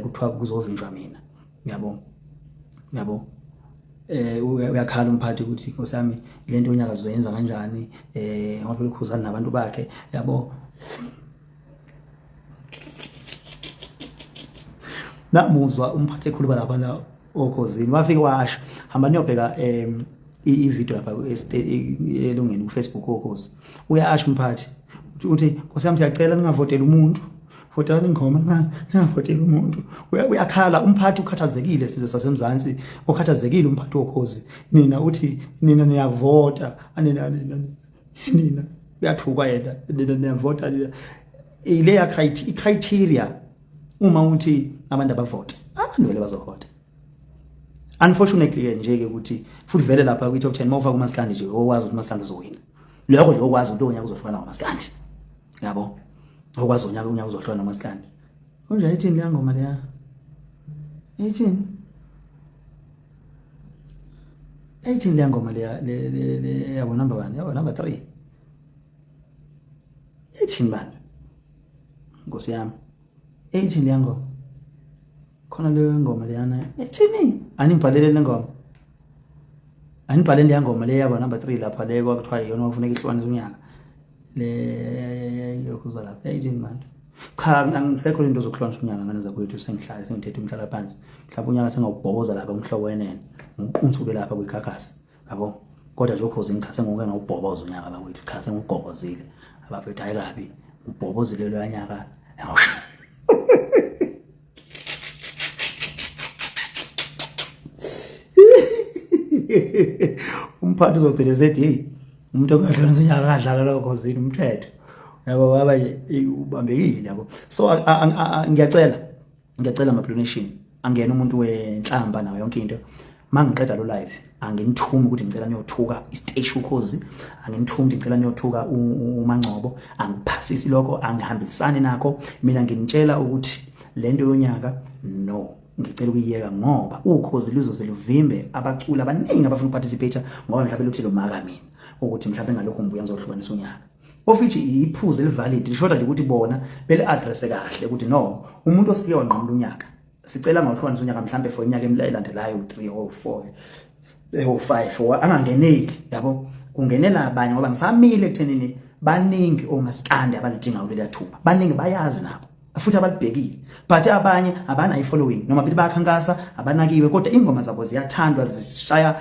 kuthiwa kuzovinjwa mina yabo yabo uyakhala umphathi ukuthi inkosi yami lento unyaka sizoyenza kanjani ngoba phela ukhuzana nabantu bakhe yabo. Namuzwa umphathi ekhuluma lapha la okhozini wafike washo hamba niyobheka i-video lapha elungeni ku-Facebook okhozi uyasho umphathi uthi nkosi yami siyacela ningavoteli umuntu votelani ingoma ningavoteli umuntu. Uyakhala umphathi ukhathazekile sizwe sasemzansi ukhathazekile umphathi wokhozi nina uthi nina niyavota nina nina nina uyathukwa yena nina niyavota nina ileya criteria uma uthi abantu abavote abantu vele bazovota. Unfortunately ke nje ke ukuthi futhi vele lapha kwi top 10 mawufaka uMaskandi nje owazi ukuthi uMaskandi uzowina. Lokho nje okwazi ukuthi unyaka uzohlukana ngoMaskandi. Yabo. Okwazi unyaka unyaka uzohlukana noMaskandi. Konje ithini leya ngoma leya? Ithini? Ithini leya ngoma leya le le yabo number 1 yabo number 3. Ithini bani? Nkosi yami. Ithini leya ngoma? Khona leyo ngoma leyana ethini? Aningibhalele le ngoma. Anibhalele leya ngoma le yabo number 3 lapha le kwakuthiwa iyona ofuneka ihlukanise unyaka. Le yokuza lapha ethini manje? Cha angisekho into zokuhlukanisa unyaka ngane zakwethu sengihlale sengithethe umhlala phansi. Mhlawumbe unyaka sengawubhoboza lapha umhlobo wenene. Ngiqunsuke lapha kwikhakhasi. Yabo. Kodwa nje ukhozi ngichase ngoke ngawubhoboza unyaka bakwethu cha sengugobozile. Abafethu hayi kabi. Ubhobozile lo nyaka. Umphathi uzogcina sethi hey umuntu okahlukanisa unyaka kadlala lokho zini umthetho yabo baba ubambekile yabo. So ngiyacela ngiyacela ama Blue Nation angena umuntu wenhlamba nayo yonke into. Mangiqeda lo live anginithumi ukuthi ngicela niyothuka isiteshi ukhozi, anginithumi ukuthi ngicela niyothuka uMangcobo, angiphasisi lokho, angihambisani nakho. Mina nginitshela ukuthi lento yonyaka no ngicela ukuyiyeka ngoba ukhozi luzoze luvimbe abaculi abaningi abafuna ukuparticipate ngoba mhlawumbe luthi lomaka mina ukuthi mhlawumbe ngalokho ngibuya ngizohlukanisa unyaka. Ofithi iphuzu elivalid lishoda nje ukuthi bona bele address kahle ukuthi no umuntu osifike wanqamula unyaka sicela ngawuhlukanisa unyaka mhlambe for iminyaka elandelayo 3 or 4 or 5 or angangeneli yabo kungenela abanye ngoba ngisamile ekuthenini baningi omaskandi abalidinga kuleli thuba baningi bayazi nabo futhi abalibhekile but abanye abanayo following noma bethi bayakhankasa abanakiwe kodwa ingoma zabo ziyathandwa zishaya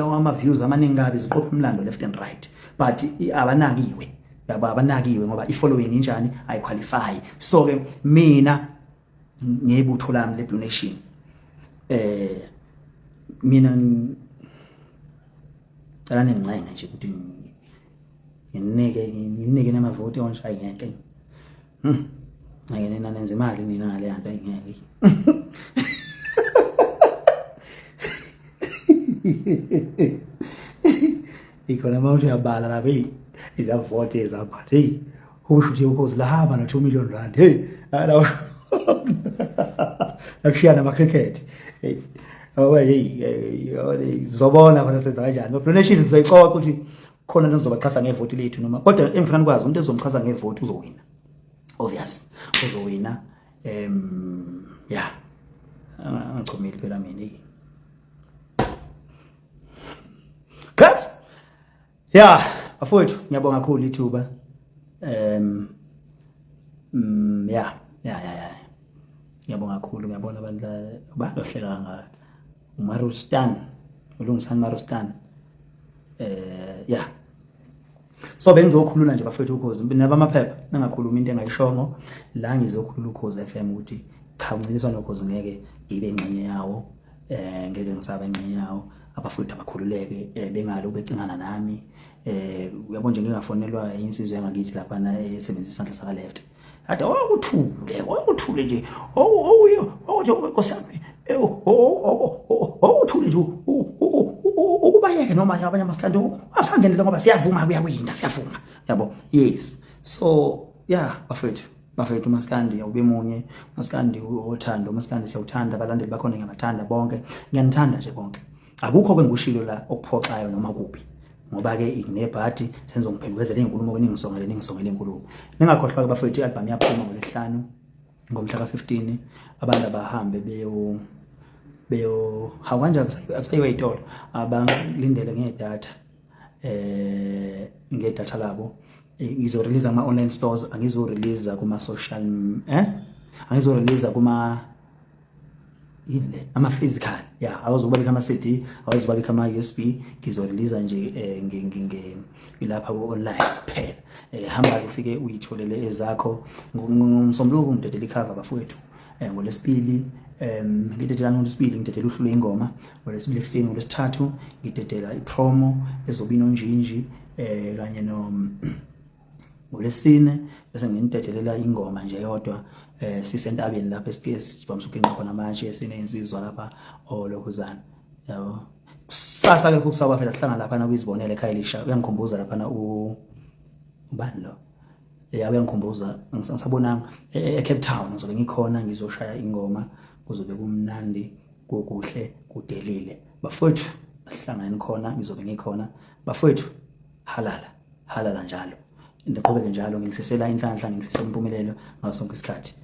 ama views amaningi kabi ziqopha umlando left and right but abanakiwe yabo abanakiwe ngoba i following injani ayiqualify. So ke mina ngebutho lami le Blue Nation mina ngicela ningincenge nje ukuthi nginike namavoti onje ayingeke. Ngeke nina nenza imali nina ngale nto ayingeke. Ikhona uma uthi uyabala lapha hey izavoti ezaphathi hey usho ukuthi ukhozi lahamba no 2 million rand hey akushiya nama cricket hey oh hey zobona khona senza kanjani no donation sizoyicoca ukuthi khona nizobaxhasa ngevoti lethu noma kodwa engifuna nikwazi umuntu ezomxhasa ngevoti uzowina obvious. ozowina. Ya, angichomile phela mina. Cut. Ya, bafowethu, ngiyabonga kakhulu ithuba. Ya, ya, ya, ya. Ngiyabonga kakhulu, ngiyabona abantu balohleka kangaka. uMarustan, uLungisani Marustan. Ya. So bengizokhulula nje bafethu ukhozi nabamaphepha, ningakhulumi into engayishongo la. Ngizokhulula Ukhozi FM ukuthi cha, umncintiswano Ukhozi ngeke ngibe ingxenye yawo, ngeke ngisaba ingxenye yawo. Abafowethu abakhululeke, bengalo becingana nami. Uyabo nje, ngingafonelwa insizwa yangakithi lapha na esebenzisa isandla saka left, ade okuthule, okuthule nje, okuyo okuthi nkosi yami, okuthule nje, ukubayeke noma abanye amasikandi asangenele ngoba siyavuma, kuyawina, siyavuma, yabo. Yes, so yeah, bafethu, bafethu, umasikandi awube munye, umasikandi othando, umasikandi siyawuthanda, abalandeli bakhona ngiyabathanda bonke, ngiyanithanda nje bonke. Akukho ke ngikushilo la okuphoxayo noma kubi, ngoba ke nginebhadi senizongiphendukezela izinkulumo ke, ningisongele, ningisongele inkulumo. Ningakhohlwa ke bafethu, i-album iyaphuma ngolwesihlanu ngomhla ka-15. Abantu abahambe beyo hawu kanjani, akusayiwa ey'tolo, abalindele ngedatha, ngedatha labo. Ngizo-release ama-online stores, angizo-release kuma-social, angizo-release kuma yini le, ama-physical ya, awuzokuba bikho ama-CD, awuzokuba bikho ama-USB. Ngizo-release nje ngilapha ku-online kuphela. Hamba ufike uyitholele ezakho. Ngomsombuluko ngidedela ikhava bafowethu. Ngolwesibili ngidedela, ngolwesibili ngidedela uhlu lwengoma ngolwesibili ekuseni. Ngolwesithathu ngidedela i-promo ezobe inonjinji kanye no ngolwesine bese nginidedelela ingoma nje yodwa. Sisentabeni lapha esike sivamise ukuginqa khona amatshe, sinezinsizwa lapha olokhuzana, yabo. Kusasa ke kusaba phela sihlangana lapha kwizibonele ekhaya elisha. Uyangikhumbuza lapha u ubani lo? Ya, uyangikhumbuza, ngisabonanga e-Cape Town ngizobe ngikhona, ngizoshaya ingoma, kuzobe kumnandi, kukuhle, kudelile bafowethu. Asihlangane khona, ngizobe ngikhona bafowethu. Halala, halala njalo, ndiqhubeke njalo. Nginifisela inhlanhla, nginifisela impumelelo ngaso sonke isikhathi.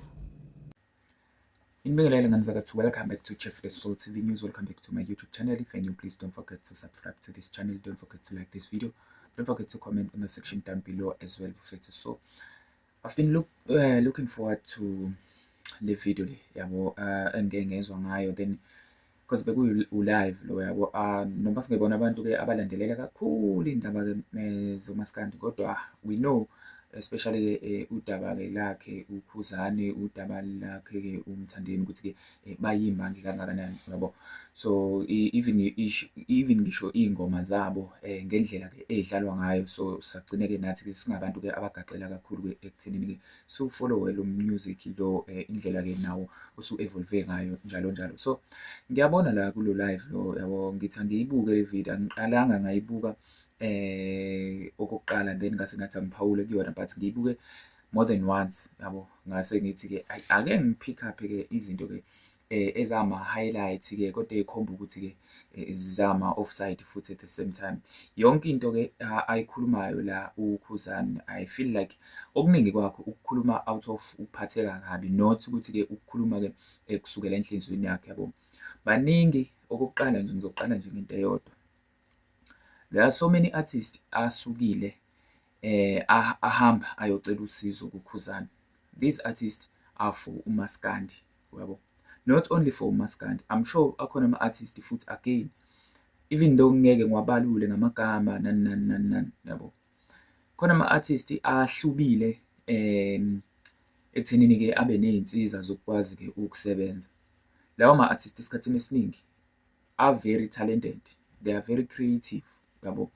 Inibingelele ngane zakathu. Welcome back to Chef The Soul TV News. Welcome back to my YouTube channel. If you're new, please don't forget to subscribe to this channel. Don't forget to like this video. Don't forget to comment on the section down below as well. So I've been looking forward to le video le, yabo, engike ngezwa ngayo then because bekuyi live lo, yabo, noma singebona abantu ke abalandelela kakhulu indaba ke zomaskandi, kodwa we know especially ke udaba ke lakhe uKhuzani, udaba lakhe ke uMthandeni, ukuthi ke bayimbangi kangakanani, yabo. So even ngisho iy'ngoma zabo, ngendlela ke ey'dlalwa ngayo, so sagcine ke nathi ke singabantu ke abagaxela kakhulu ke ekuthenini ke siwu-follow-e lo music lo, indlela ke nawo usu-evolve ngayo njalo njalo. So ngiyabona la kulo live lo, yabo, ngithi angiyibuke le video. Angiqalanga ngayibuka okokuqala, then ngase ngathi angiphawule kuyona, but ngiyibuke more than once, yabo. Ngase ngithi-ke ake ngi-pick up-ke izinto-ke ezama-highlight-ke, kodwa ey'khomba ukuthi-ke zama-offside futhi at the same time. Yonke into-ke ayikhulumayo la uKhuzani, I feel like okuningi kwakho ukukhuluma out of ukuphatheka kabi, not ukuthi-ke ukukhuluma-ke kusukela enhliziyweni yakhe, yabo. Baningi, okokuqala nje ngizoqala nje ngento eyodwa. There are so many artists asukile ahamba ayocela usizo kuKhuzani. These artists are for umaskandi, uyabo. Not only for umaskandi, I'm sure akhona ama-artist futhi again, even though ngeke ngiwabalule ngamagama nani nani nani nani, yabo. Khona ama-artist ahlubile ekuthenini-ke abe ney'nsiza zokukwazi-ke ukusebenza. Lawo ma-artist esikhathini esiningi are very talented, they are very creative, yabo.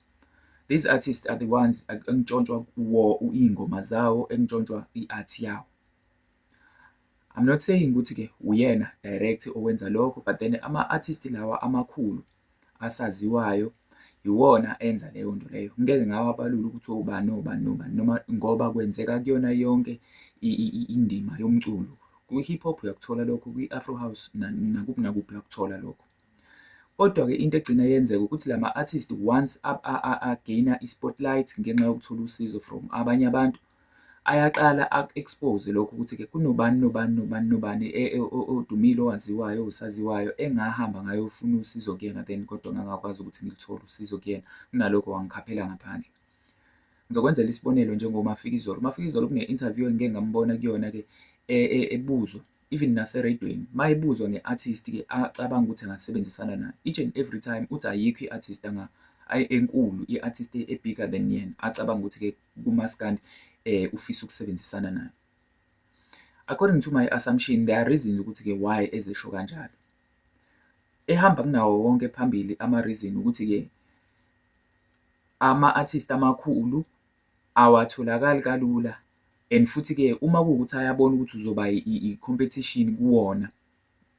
These artists are the ones entshontshwa kuwo iy'ngoma zawo, entshontshwa i-art yawo. I'm not saying ukuthi-ke uyena direct owenza lokho, but then ama-artist lawa amakhulu asaziwayo iwona enza leyo nto leyo. Ngeke ngawabalula ukuthi obani obani nobani noma ngoba kwenzeka kuyona yonke indima yomculo. Kwi-hip hop uyakuthola lokho, kwi-afro house nakuphi nakuphi uyakuthola lokho. Kodwa-ke into egcina yenzeka ukuthi lama-artist once a-gain-a i-spotlight ngenxa yokuthola usizo from abanye abantu, Ayaqala aku-expose lokho ukuthi-ke kunobani nobani nobani nobani odumile owaziwayo owusaziwayo engahamba ngayofuna usizo kuyena, then kodwa ngangakwazi ukuthi ngilithole usizo kuyena, kunalokho wangikhaphela ngaphandle. Ngizokwenzela isibonelo njengoMafikizolo. UMafikizolo kune-interview engike ngambona kuyona-ke ebuzwa even nasereyidweni mayebuzwa nge-artist-ke acabanga ukuthi angasebenzisana nayo, each and every time uthi ayikho i-artist enkulu, i-artist e-bigger than yena acabanga ukuthi-ke kumaskandi ufisa ukusebenzisana nayo. According to my assumption, there are reasons ukuthi-ke why ezesho kanjalo. Ehamba kunawo wonke phambili ama-reason ukuthi-ke ama-artist amakhulu awatholakali kalula and futhi-ke uma kuwukuthi ayabona ukuthi uzoba i-competition kuwona,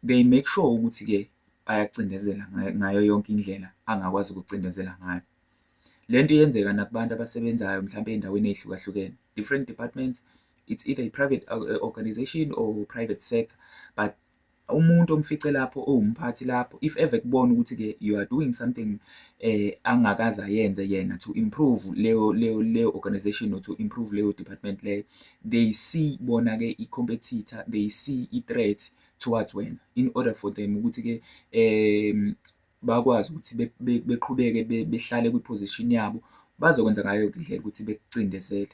they make sure ukuthi-ke bayakucindezela ngayo yonke indlela angakwazi ukukucindezela ngayo. Le nto iyenzeka nakubantu abasebenzayo mhlampe ey'ndaweni ey'hlukahlukene, different departments, it's either i-private organization or private sector, but umuntu omfice lapho owumphathi lapho if ever ekubona ukuthi-ke you are doing something angakaze ayenze yena to improve leyo organization or to improve leyo department leyo, they see bona-ke i-competitor, they see i-threat towards wena in order for them ukuthi-ke bakwazi ukuthi beqhubeke behlale kwi-position yabo, bazokwenza ngayo yonke indlela ukuthi bekucindezele,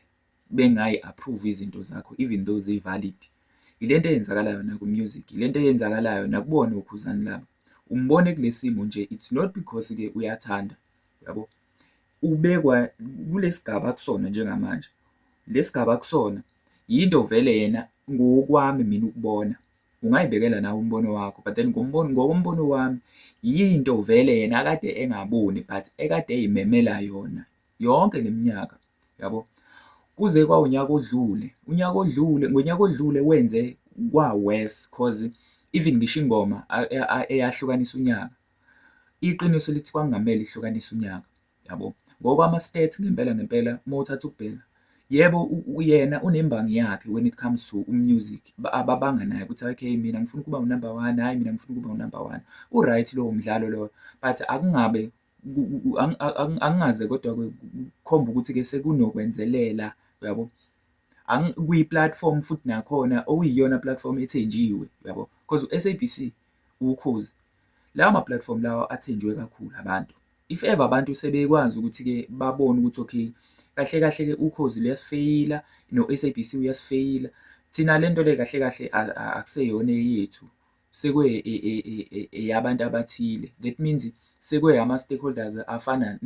bengayi-approve izinto zakho even though zi-valid. Ile nto eyenzakalayo naku-music, ile nto eyenzakalayo nakubona oKhuzani laba. Umbone kule simo nje, it's not because-ke uyathanda, yabo. Ubekwa kule sigaba akusona njengamanje, le sigaba akusona yinto vele yena ngokwami mina ukubona, ungayibekela nawe umbono wakho but then ngokombono wami yinto vele yena akade engaboni but ekade eyimemela yona yonke le minyaka, yabo. Kuze kwawunyaka odlule, unyaka odlule, ngonyaka odlule wenze kwa-worse cause even ngisho ingoma eyahlukanisa unyaka, iqiniso lithi kwakungamele ihlukanise unyaka, yabo. Ngokwama-stats ngempela ngempela uma uthatha ukubheka, yebo yena unembangi yakhe when it comes to music, ababanga naye ukuthi okay mina ngifuna ukuba u-number one, hhayi mina ngifuna ukuba u-number one. U-right lowo mdlalo loyo but akungabe angingaze kodwa kukhombe ukuthi-ke sekunokwenzelela, uyabo. Kwi-platform futhi nakhona okuyiyona platform ethenjiwe, uyabo, cause u-S_A_B_C, Ukhozi, lawa ma-platform lawa athenjiwe kakhulu abantu. If ever abantu sebekwazi ukuthi-ke babone ukuthi okay, kahle kahle-ke Ukhozi luyasifeyila no-S_A_B_C uyasifeyila, thina le nto le kahle kahle akuseyona eyethu, eyabantu abathile. That means sekweyama-stakeholders afana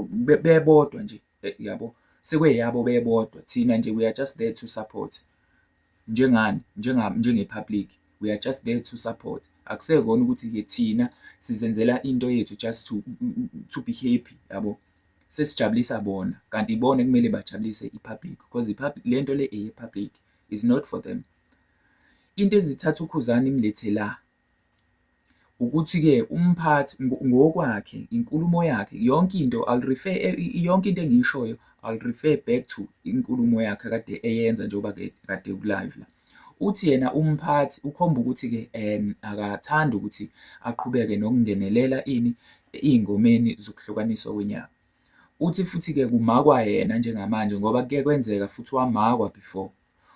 bebodwa nje, yabo, sekweyabo bebodwa, thina nje we are just there to support. Njengani? Njenge-public, we are just there to support. Akusekona ukuthi-ke thina sizenzela into yethu just to be happy, yabo. Sesijabulisa bona kanti ibona ekumele bajabulise i-public because le nto le eye-public, is not for them. Into ezithatha uKhuzani imlethe la ukuthi-ke umphathi ngokwakhe inkulumo yakhe yonke into I'll refer, yonke into engiyishoyo I'll refer back to inkulumo yakhe akade eyenza njengoba-ke kade ku-live la. Uthi yena umphathi ukhomba ukuthi-ke akathandi ukuthi aqhubeke nokungenelela ini ey'ngomeni zokuhlukaniswa konyaka. Uthi futhi-ke kumakwa yena njengamanje ngoba kuke kwenzeka futhi wamakwa before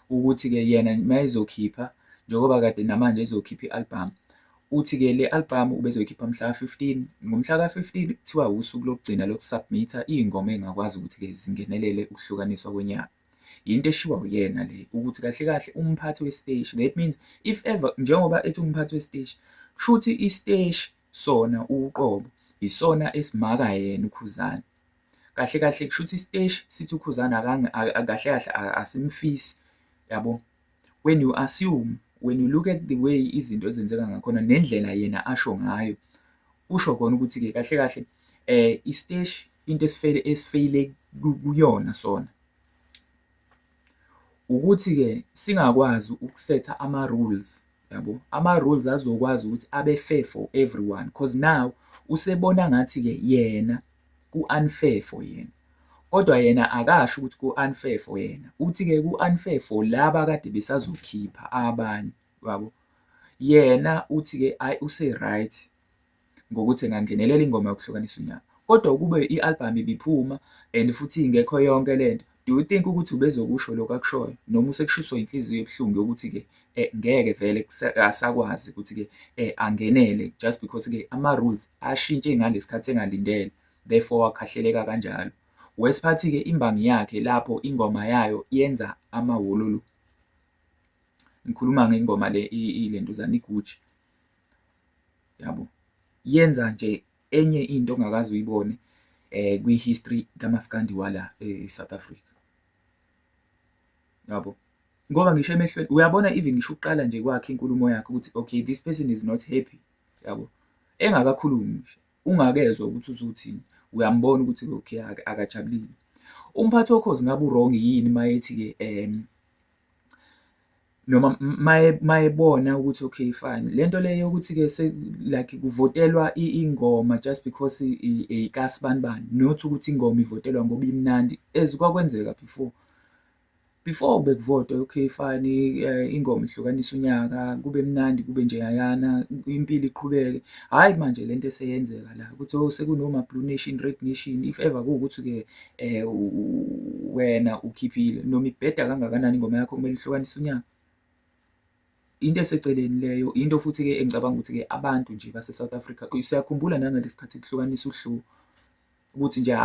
ukuthi-ke yena mayezokhipha njengoba kade namanje ezokhipha i-album, uthi-ke le album ubezoyikhipha mhla ka-15, ngomhla ka-15 kuthiwa usuku lokugcina loku-submit-a iy'ngoma ey'ngakwazi ukuthi-ke zingenelele ukuhlukaniswa konyaka. Yinto eshiwo uyena le ukuthi kahle kahle umphathi wesiteshi, that means if ever njengoba ethi umphathi wesiteshi, kushuthi isiteshi sona uqobo isona esimaka yena uKhuzani. Kahle kahle kushuthi isiteshi sithi uKhuzani kahle kahle asimfisi, yabo. When you assume, when you look at the way izinto ezenzeka ngakhona nendlela yena asho ngayo, usho khona ukuthi-ke kahle kahle isiteshi into esifeyile kuyona sona ukuthi-ke singakwazi ukusetha ama-rules, yabo, ama-rules azokwazi ukuthi abe fair for everyone cause now usebona ngathi-ke yena ku-unfair for yena, kodwa yena akasho ukuthi ku-unfair for yena, uthi-ke ku-unfair for laba akade besazokhipha abanye, yabo. Yena uthi-ke hhayi use-right ngokuthi engangenelela ingoma yokuhlukanisa unyaka, kodwa ukube i-album ibiphuma and futhi ingekho yonke lento Do you think ukuthi ubezokusho lokho akushoyo noma usekushiswa inhliziyo ebuhlungu yokuthi-ke ngeke vele asakwazi ukuthi-ke angenele just because-ke ama-rules ashintshe ngalesikhathi engalindele, therefore wakhahleleka kanjalo. Wesiphathi-ke imbangi yakhe lapho ingoma yayo yenza amawololo. Ngikhuluma ngengoma le ilentuzana iGucci, yabo. Yenza nje enye into ongakaze uyibone kwi-history kamaskandi wala e-South Africa, yabo. Ngoba ngisho emehlweni uyabona, even ngisho ukuqala nje kwakhe inkulumo yakhe ukuthi okay, this person is not happy, yabo. Engakakhulumi nje, ungakezwa ukuthi uzothini, uyambona ukuthi okay, akajabulile. Umphathi woKhozi ngabe u-wrong yini mayethi-ke noma mayebona ukuthi okay fine, lento le yokuthi-ke like kuvotelwa ingoma just because eyikasibanibani, not ukuthi ingoma ivotelwa ngoba imnandi as kwakwenzeka before. Before bekuvotwa, okay fine, ingoma ihlukanisa unyaka, kube mnandi, kube njeyayana, impilo iqhubeke. Hhayi manje lento eseyenzeka la ukuthi oh, sekunoma-Blue Nation, Red Nation. If ever kuwukuthi-ke wena ukhiphile noma ibheda kangakanani ingoma yakho, kumele ihlukanise unyaka. Into eseceleni leyo, into futhi-ke engicabanga ukuthi-ke abantu nje base-South Africa siyakhumbula nangalesi khathi kuhlukanisa uhlu ukuthi nje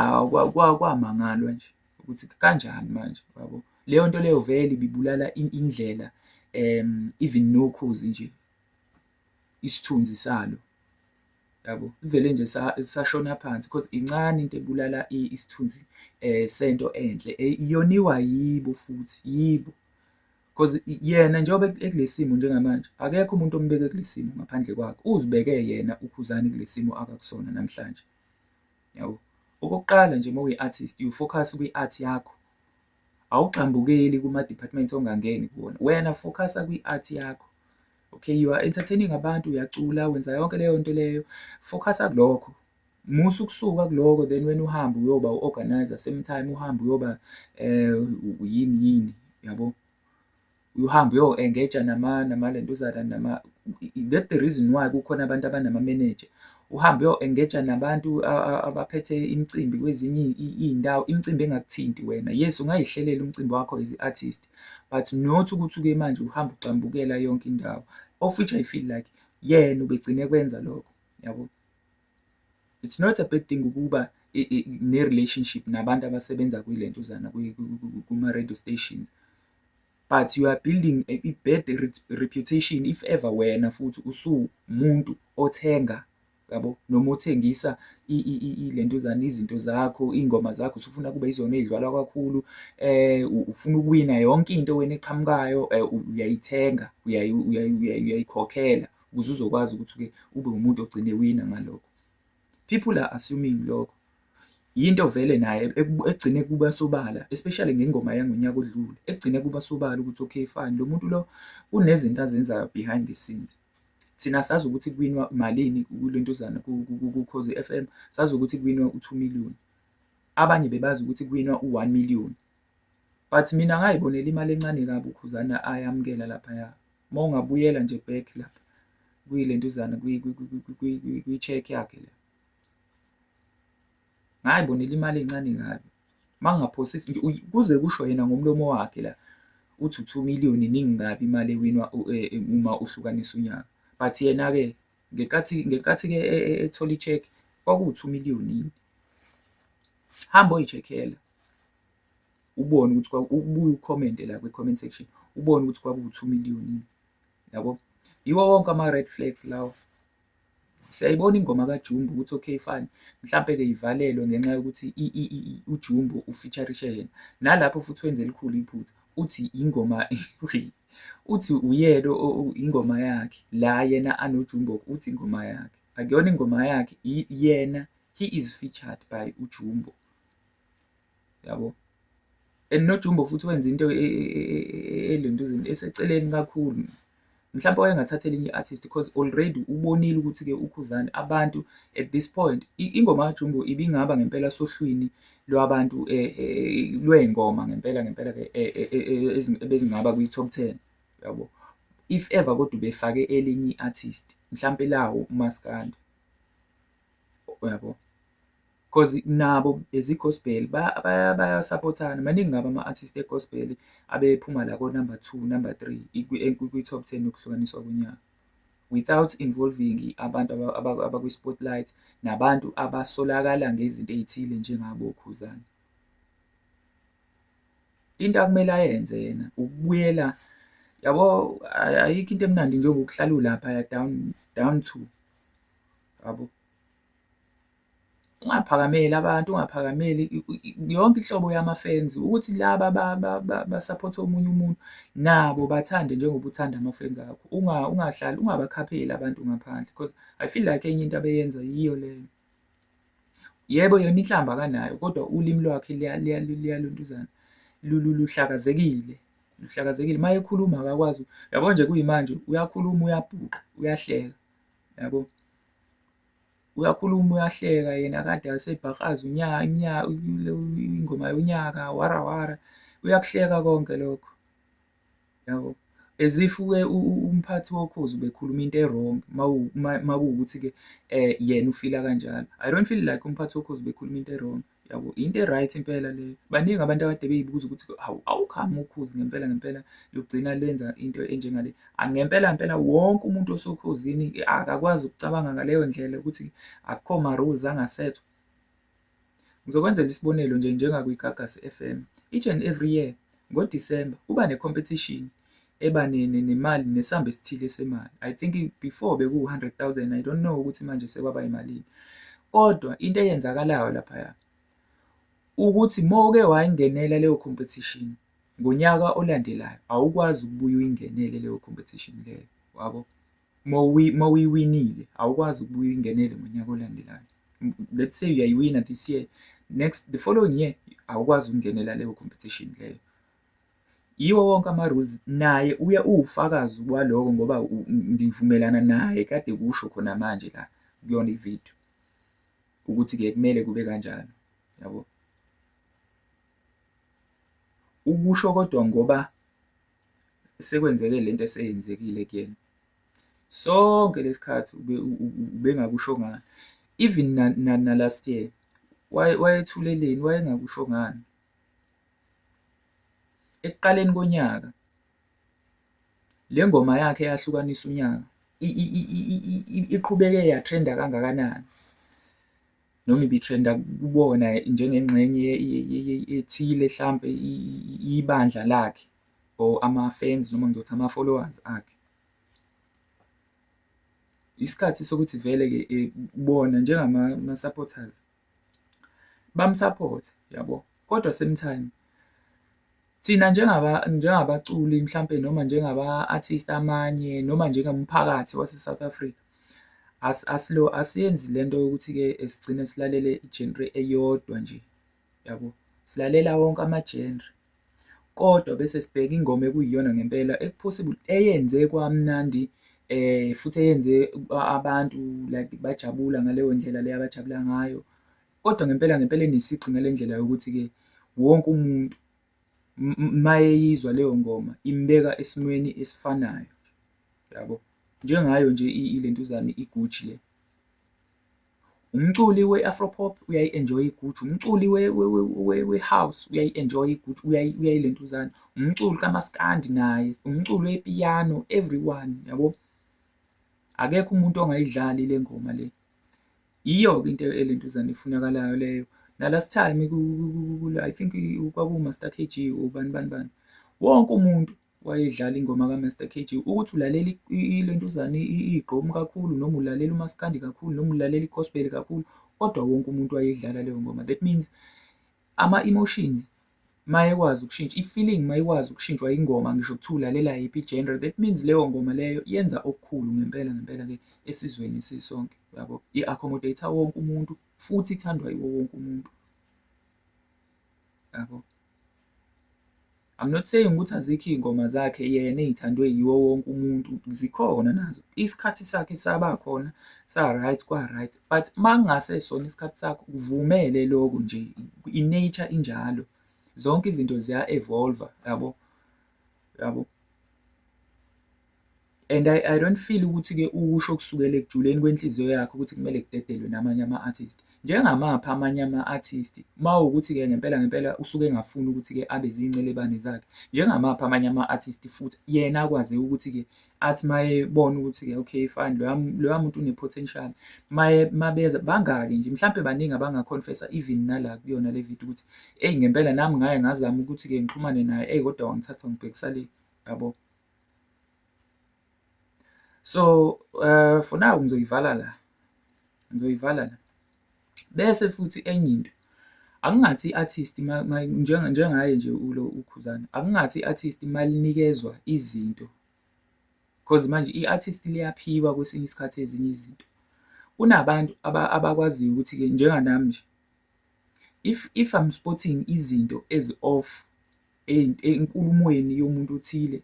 kwamangalwa nje ukuthi kanjani manje, yabo. Leyo nto leyo vele ibibulala indlela even noKhozi nje isithunzi salo, yabo. Ivele nje sashona phansi because incane into ebulala isithunzi sento enhle, yoniwa yibo futhi yibo. Cause yena njengoba ekule simo njengamanje, akekho umuntu ombeke kule simo ngaphandle kwakhe, uzibeke yena uKhuzani kule simo akakusona namhlanje, yabo. Okokuqala nje, uma uyi-artist you focus kwi-art yakho, awugxambukeli kuma-departments ongangeni kuwona, wena focus-a kwi-art yakho. Okay, you are entertaining abantu, uyacula, wenza yonke leyo nto leyo, focus-a kulokho. Musa ukusuka kuloko then wena uhambe uyoba u-organizer, same time uhambe uyoba yini yini, yabo. Uhambe uyo-engage-a namalentuzana nama, that the reason why kukhona abantu abanama-manager. Uhambe uyo-engage-a nabantu abaphethe imicimbi kwezinye iy'ndawo, imicimbi engakuthinti wena. Yes, ungayihlelela umcimbi wakho as i-artist, but not ukuthi-ke manje uhambe ugxambukela yonke indawo. Of which I feel like yena ubegcine ekwenza lokho, yabo. It's not a bad thing ukuba ne-relationship nabantu abasebenza kwilentuzana kuma-radio stations, but you are building a bad reputation if ever wena futhi usuwumuntu othenga, yabo, noma othengisa ilentuzana izinto zakho, iy'ngoma zakho usufuna kube yizona ey'dlalwa kakhulu, ufuna ukuwina yonke into wena eqhamukayo, uyayithenga, uyayikhokhela ukuze uzokwazi ukuthi-ke ube umuntu ogcine ewina ngalokho. People are assuming lokho. Yinto vele naye ekugcine kuba sobala, especially ngengoma yangonyaka odlule, ekugcine kuba sobala ukuthi okay fine, lo muntu lo kunezinto azenzayo behind the scenes. Thina sazi ukuthi kuwinwa malini kulentuzana ku-Khozi FM, sazi ukuthi kuwinwa u-2 million. Abanye bebazi ukuthi kuwinwa u-1 million. But mina ngayibonela imali encane kabi uKhuzani ayamukela laphaya. Uma ungabuyela nje back lapha kwilentuzana kwi-cheque yakhe le. Ngayibonela imali encane kabi. Mangingaphosisi kuze kusho yena ngomlomo wakhe la uthi u-2 million iningi kabi imali ewinwa uma uhlukanisa unyaka. But yena-ke ngenkathi-ke ethola i-cheque kwakuwu-2 million yini. Hamba oyi-check-ela ubone ukuthi ubuye u-comment-e la kwi-comment section ubone ukuthi kwakuwu-2 million yini, yabo. Yiwo wonke ama-red flags lawo. Siyayibona ingoma kaJumbo ukuthi okay fine, mhlampe-ke ivalelwe ngenxa yokuthi uJumbo u-feature-ishe yena. Nalapho futhi wenze elikhulu iphutha, uthi ingoma uthi uyena ingoma yakhe la yena anoJumbo, uthi ingoma yakhe. Akuyona ingoma yakhe, yena he is featured by uJumbo, yabo. And noJumbo futhi wenza into elentuzeni eseceleni kakhulu. Mhlampe wayengathatha elinye i-artist because already ubonile ukuthi-ke uKhuzani abantu at this point ingoma kaJumbo ibingaba ngempela sohlwini lwabantu lwey'ngoma ngempela ngempela-ke ebezingaba kwi-top ten, yabo. If ever kodwa ubefake elinye i-artist mhlampe lawo umaskandi, uyabo. Cause nabo as i-gospel bayasaphothana. Maningi kabi ama-artist e-gospel abephuma la ko-number 2, number 3 kwi-top 10 yokuhlukaniswa konyaka without involving abantu abakwi-spotlight nabantu abasolakala ngezinto ey'thile njengabo oKhuzani. Into akumele ayenze yena ukubuyela, yabo, ayikho into emnandi njengokuhlala ulaphaya down down to, yabo. Ungaphakameli abantu, ungaphakameli yonke inhlobo yama-fans ukuthi laba basaphotha omunye umuntu nabo bathande njengoba uthanda ama-fans akho. Ungahlali ungabakhapheli abantu ngaphandle because I feel like enye into abeyenza yiyo leyo. Yebo, yona inhlamba akanayo kodwa ulimi lwakhe liyalontuzana, luhlakazekile, luhlakazekile. Uma ekhuluma akakwazi, yabo nje kuyimanje uyakhuluma uyabhuqa, uyahleka, yabo. Uyakhuluma uyahleka yena kade asebhakraza ingoma yonyaka wara wara, uyakuhleka konke lokho, yabo. As if-ke umphathi woKhozi ubekhuluma into e-wrong makuwukuthi-ke yena ufila kanjalo. I don't feel like umphathi woKhozi ubekhuluma into e-wrong, yabo. Into e-right impela leyo. Baningi abantu akade bey'buza ukuthi hawu, how come uKhozi ngempela ngempela lugcina lwenza into enjengale. Ngempela ngempela wonke umuntu osoKhozini akakwazi ukucabanga ngaleyo ndlela ukuthi akukho ma-rules angasethwa. Ngizokwenzela isibonelo nje njengakwiGagasi FM, each and every year ngoDisemba kuba ne-competition eba nemali nesamba esithile semali. I think before bekuwu-100,000, I don't know ukuthi manje sekwaba yimalini. Kodwa into eyenzakalayo laphaya ukuthi mowuke wayingenela leyo competition ngonyaka olandelayo awukwazi ukubuya uyingenele leyo competition leyo, wabo. Mawuyiwinile awukwazi ukubuya uyingenele ngonyaka olandelayo. Let's say uyayiwina this year, next the following year awukwazi ukungenela leyo competition leyo. Yiwo wonke ama-rules naye uya uwufakazi waloko ngoba ngivumelana naye kade kusho khona manje la kuyona ividiyo ukuthi-ke kumele kube kanjalo, yabo. Ukusho kodwa ngoba sekwenzeke lento eseyenzekile kuyena. Sonke lesikhathi ubengakusho ngani, even na last year wayethuleleni, wayengakusho ngani. Ekuqaleni konyaka le ngoma yakhe eyahlukanisa unyaka iqhubeke yatrenda kangakanani, noma ibitrenda kubona njengengxenye ethile hlampe ibandla lakhe or ama-fans noma ngizothi ama-followers akhe. Isikhathi sokuthi vele-ke bona njengama-supporters bamsaphothe, yabo, kodwa same time thina njengabaculi mhlampe noma njengaba-artist amanye noma njengomphakathi wase-South Africa asiyenzi lento yokuthi-ke sigcine silalele i-genre eyodwa nje, yabo. Silalela wonke ama-genre kodwa bese sibheka ingoma ekuyiyona ngempela eku-possible eyenze kwamnandi futhi eyenze abantu like bajabula ngaleyo ndlela le abajabula ngayo. Kodwa ngempela ngempela enesigqi ngale ndlela yokuthi-ke wonke umuntu mayeyizwa leyo ngoma imbeka esimweni esifanayo, yabo. Njengayo nje ilentuzana iGucci le. Umculi we-Afro pop uyayi-enjoy-a iGucci, umculi we-house uyayi-enjoy-a iGucci, uyayilentuzana, umculi kamaskandi naye, umculi wepiyano, everyone, yabo. Akekho umuntu ongayidlali le ngoma le. Yiyo-ke into elentuzana efunakalayo leyo. Na last time I think kwaku-Master KG ubani bani bani, wonke umuntu wayedlala ingoma ka-Master KG. Ukuthi ulalela ilentuzana igqomu kakhulu noma ulalela umaskandi kakhulu noma ulalela i-gospel kakhulu, kodwa wonke umuntu wayedlala leyo ngoma. That means ama-emotions mayekwazi ukushintsha, i-feeling mayikwazi ukushintshwa ingoma ngisho kuthiwa ulalela yiphi i-genre, that means leyo ngoma leyo yenza okukhulu ngempela ngempela-ke esizweni sisonke, yabo. I-accommodate-a wonke umuntu futhi ithandwa yiwo wonke umuntu, yabo. I'm not saying ukuthi azikho iy'ngoma zakhe yena ey'thandwe yiwo wonke umuntu, zikhona nazo. Isikhathi sakhe saba khona sa-right kwa-right, but makungasesona isikhathi sakho kuvumele lokho nje, i-nature injalo. Zonke izinto ziya-evolve-a, yabo, yabo. And I don't feel ukuthi-ke ukusho kusukela ekujuleni kwenhliziyo yakhe ukuthi kumele kudedelwe namanye ama-artist. Njengamaphi amanye ama-artist uma wukuthi-ke ngempela ngempela usuke engafuni ukuthi-ke abe zincelebane zakhe, njengamaphi amanye ama-artist futhi yena akwazi ukuthi-ke athi mayebona ukuthi-ke okay fine, loya muntu une-potential, maye mabeza bangaki nje mhlampe baningi abanga-confess-a even nala kuyona le video ukuthi eyi ngempela nami ngaye ngazama ukuthi-ke ngixhumane naye, eyi kodwa wangithatha wangibhekisa le, yabo. So for now ngizoyivala la, ngizoyivala la. Bese futhi enye into, akungathi i-artist njengaye nje ulo uKhuzani, akungathi i-artist malinikezwa izinto cause manje i-artist liyaphiwa kwesinye isikhathi ezinye izinto. Kunabantu abakwaziyo ukuthi-ke njenganami nje, if I'm spotting izinto ezi-off enkulumweni yomuntu othile,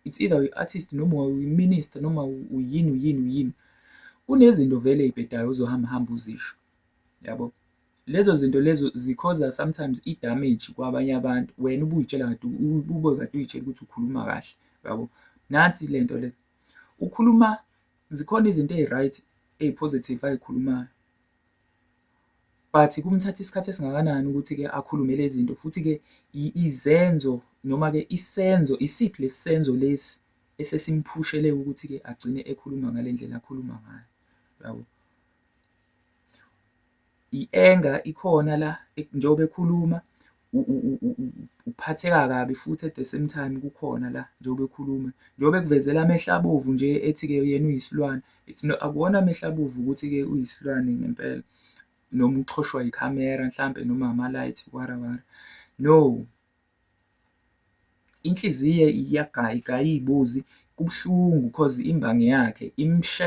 it's either uyi-artist noma uyi-minister noma uyini uyini uyini, kunezinto vele ey'bhedayo ozohamba hambe uzisho, yabo. Lezo zinto lezo zi-cause-a sometimes i-damage kwabanye abantu, wena ubuy'tshela kade ube kade uy'tshela ukuthi ukhuluma kahle, yabo. Nansi lento le, ukhuluma zikhona izinto ey'right ey'positive ay'khulumayo, but kumthatha isikhathi esingakanani ukuthi-ke akhulume lezi zinto futhi-ke izenzo noma-ke isenzo, isiphi lesi senzo lesi esesimphushele ukuthi-ke agcine ekhuluma ngale ndlela akhuluma ngayo, yabo. I-anger ikhona la njengoba ekhuluma, uphatheka kabi futhi at the same time kukhona la njengoba ekhuluma, njengoba ekuvezela amehlo abovu nje ethi-ke yena uyisilwane, it's no akuwona amehlo abovu ukuthi-ke uyisilwane ngempela noma uxhoshwa ikhamera mhlampe noma ama-light wara wara, no. Inhliziyo iyagaya, igaya iy'bozi kubuhlungu cause imbangi yakhe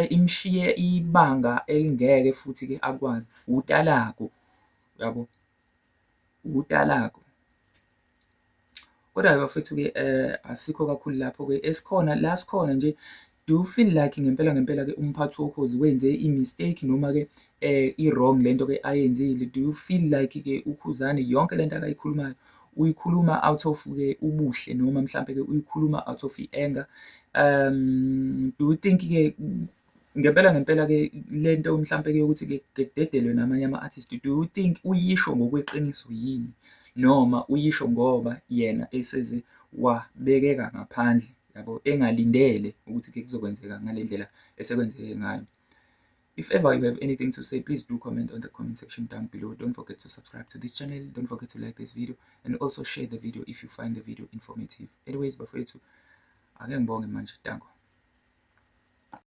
imshiye ibanga elingeke futhi-ke akwazi, utalagu, yabo, utalagu. Kodwa-ke bafethu-ke asikho kakhulu lapho-ke esikhona la sikhona nje, do you feel like ngempela ngempela-ke umphathi woKhozi wenze i-mistake noma-ke i-wrong lento-ke ayenzile? Do you feel like-ke uKhuzani yonke lento akayikhulumayo uyikhuluma out of-ke ubuhle noma mhlampe-ke uyikhuluma out of i-anger? Do you think-ke ngempela ngempela-ke lento mhlampe-ke yokuthi-ke kudedelwe namanye ama-artist, do you think uyisho ngokweqiniso yini noma uyisho ngoba yena eseze wabekeka ngaphandle, yabo, engalindele ukuthi-ke kuzokwenzeka ngale ndlela esekwenzeke ngayo? If ever you have anything to say, please do comment on the comment section down below. Don't forget to subscribe to this channel. Don't forget to like this video and also share the video if you find the video informative. Anyways, bafowethu, ake ngibonge manje. Danko.